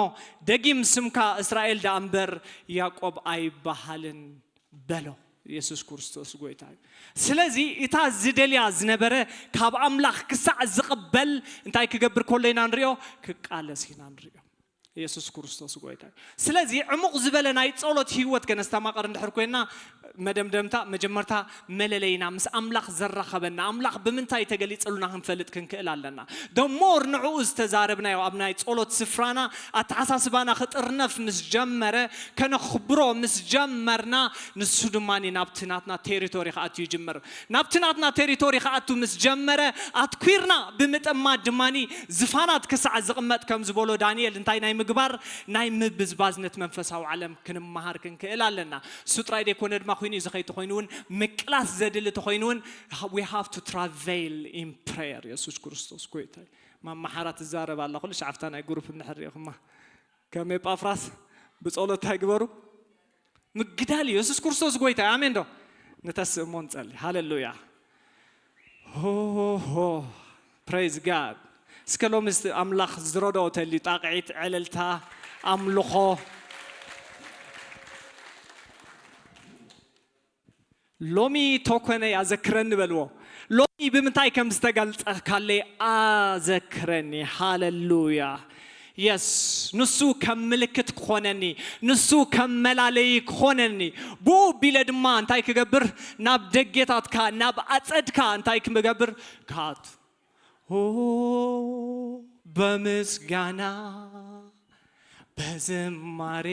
ደጊም ስምካ እስራኤል ደኣ እምበር ያዕቆብ ኣይበሃልን" በሎ። የሱስ ክርስቶስ ጎይታ እዩ። ስለዚ እታ ዝደልያ ዝነበረ ካብ ኣምላኽ ክሳዕ ዝቕበል እንታይ ክገብር ከሎ ኢና ንሪኦ? ክቃለስ ኢና ንሪኦ። የሱስ ክርስቶስ ጎይታ እዩ። ስለዚ ዕሙቕ ዝበለ ናይ ጸሎት ህይወት ከነስተማቐር እንድሕር ኮይና፣ መደምደምታ፣ መጀመርታ መለለይና ምስ ኣምላኽ ዘራኸበና፣ ኣምላኽ ብምንታይ ተገሊጸሉና ክንፈልጥ ክንክእል ኣለና። ደሞር ንዕኡ ዝተዛረብናዮ ኣብ ናይ ጸሎት ስፍራና ኣተሓሳስባና ክጥርነፍ ምስ ጀመረ፣ ከነኽብሮ ምስ ጀመርና፣ ንሱ ድማ ናብቲ ናትና ቴሪቶሪ ክኣቱ ይጅምር። ናብቲ ናትና ቴሪቶሪ ክኣቱ ምስ ጀመረ፣ ኣትኲርና ብምጥማት ድማ ዝፋናት ክሳዕ ዝቕመጥ ከም ዝበሎ ዳንኤል እንታይ ናይ ምግባር ናይ ምብዝባዝ ነቲ መንፈሳዊ ዓለም ክንመሃር ክንክእል ኣለና። እሱ ጥራይ ዘይኮነ ድማ ኮይኑ እዚ ከይተኮይኑ እውን ምቅላስ ዘድሊ ተኮይኑ እውን we have to travail in prayer። የሱስ ክርስቶስ ጎይታ እዩ። ማማ ሓራ ትዛረብ ኣላ ኩሉ ሻዕፍታ ናይ ግሩፕ እንድሕር ሪኢኹማ ከም ኤጳፍራስ ብጸሎት እንታይ ግበሩ ምግዳል እዩ። የሱስ ክርስቶስ ጎይታ እዩ። ኣሜን ዶ? ንተስእሞ ንጸሊ። ሃሌሉያ። ሆ ሆ። Praise God። እስከ ሎሚ እስቲ ኣምላኽ ዝረድኦ ተልዩ ጣቕዒት፣ ዕልልታ፣ ኣምልኾ። ሎሚ ቶኮነይ ኣዘክረኒ በልዎ። ሎሚ ብምንታይ ከም ዝተገልጸካለይ ኣዘክረኒ። ሃሌሉያ። የስ፣ ንሱ ከም ምልክት ክኾነኒ፣ ንሱ ከም መላለዪ ክኾነኒ፣ ብኡ ቢለ ድማ እንታይ ክገብር? ናብ ደጌታትካ፣ ናብ ኣጸድካ እንታይ ክገብር? ካት ኦ በምስጋና በዝማሬ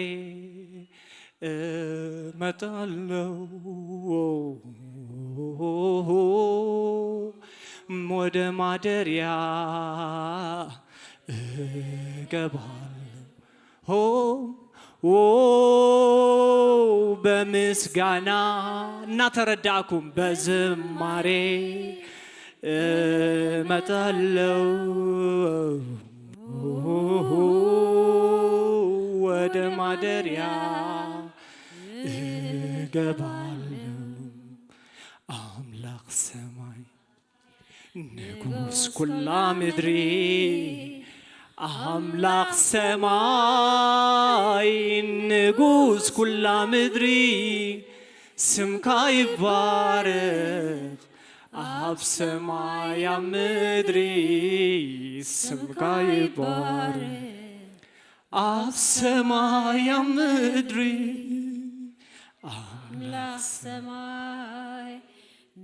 እመጣለሁ፣ ወደ ማደሪያ እገባለሁ። ኦ በምስጋና እናተረዳእኩም በዝማሬ እመጣለሁ፣ ወደ ማደሪያ እገባለሁ። ኣምላኽ ሰማይ ንጉስ ኩላ ምድሪ፣ ኣምላኽ ሰማይ ንጉስ ኩላ ምድሪ፣ ስምካ ይባረኽ ኣብ ሰማይ ኣብ ምድሪ፣ ስምካ ይባረኽ ኣብ ሰማይ ኣብ ምድሪ። ኣምላኽ ሰማይ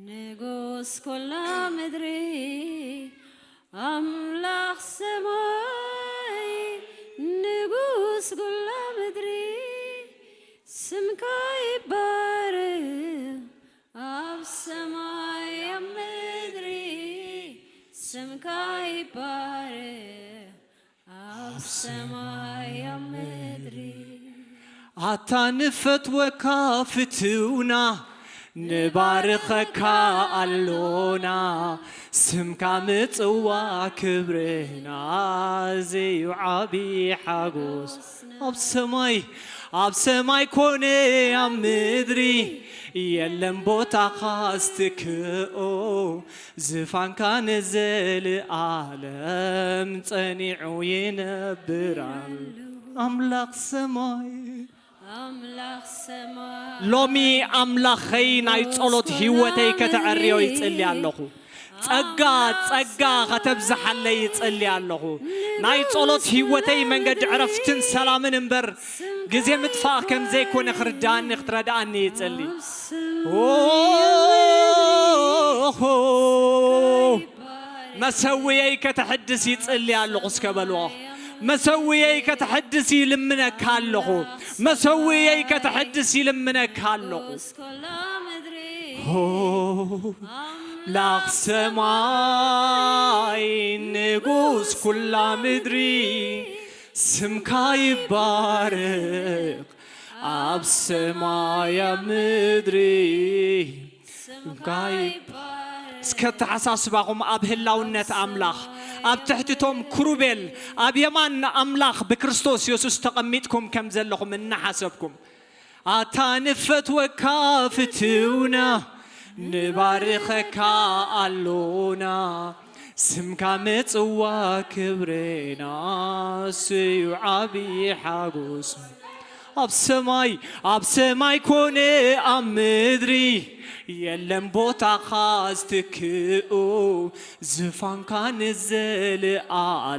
ንጉስ ኩላ ምድሪ፣ ኣምላኽ ሰማይ ንጉስ ኩላ ምድሪ፣ ስምካ ይባረኽ ኣብ ሰማይ ኣብ ምድሪ፣ ስምካ ይባረኽ ኣብ ሰማይ ኣብ ምድሪ። ኣታ ንፈትወካ ፍትውና ንባርኸካ ኣሎና፣ ስምካ ምጽዋ ክብርና፣ እዚ እዩ ዓቢ ሓጎስ። ኣብ ሰማይ ኣብ ሰማይ ኮነ ኣብ ምድሪ፣ የለን ቦታኻ ዝትክኦ፣ ዝፋንካ ንዘለኣለም ጸኒዑ ይነብር ኣሎ። ኣምላኽ ሰማይ ኣምላኽ ሰማይ ሎሚ ኣምላኸይ ናይ ጸሎት ህይወተይ ከተዐርዮ ይጽሊ ኣለኹ። ጸጋ ጸጋ ከተብዝሓለይ ይጽሊ ኣለኹ። ናይ ጸሎት ህይወተይ መንገዲ ዕረፍትን ሰላምን እምበር ግዜ ምጥፋእ ከም ዘይኮነ ክርድኣኒ ክትረድኣኒ ይጽሊ። ኦሆ መሰውየይ ከተሕድስ ይጽሊ ኣለኹ እስከ በልዎ። መሰውየይ ከተሕድስ ይልምነካ ኣለኹ። መሰውየይ ከተሕድስ ይልምነካ ኣለኹ። ሆ ላኽ ሰማይ ንጉስ ኩላ ምድሪ ስምካ ይባረኽ ኣብ ሰማይ ኣብ ምድሪ ስምካ ይባረኽ። እስከ ኣተሓሳስባኹም ኣብ ህላውነት ኣምላኽ ኣብ ትሕቲ ቶም ክሩቤል ኣብ የማን ኣምላኽ ብክርስቶስ የሱስ ተቐሚጥኩም ከም ዘለኹም እናሓሰብኩም ኣታ ንፈትወካ ፍትውና ንባርኸካ ኣሎና ስምካ ምጽዋ ክብርና እሱ እዩ ዓቢ ሓጎስ ኣብ ሰማይ ኣብ ሰማይ ኮነ ኣብ ምድሪ የለን ቦታኻ ዝትክኡ ዝፋንካ ንዘለኣለም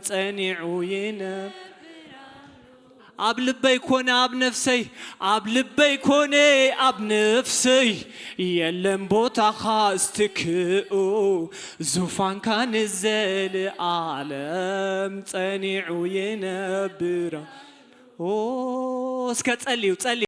ጸኒዑ ይነብ ኣብ ልበይ ኮነ ኣብ ነፍሰይ፣ ኣብ ልበይ ኮነ ኣብ ነፍሰይ፣ የለን ቦታኻ እስትክኡ፣ ዙፋንካ ንዘለኣለም ጸኒዑ ይነብር። ኦ፣ እስከ ጸልዩ፣ ጸልዩ።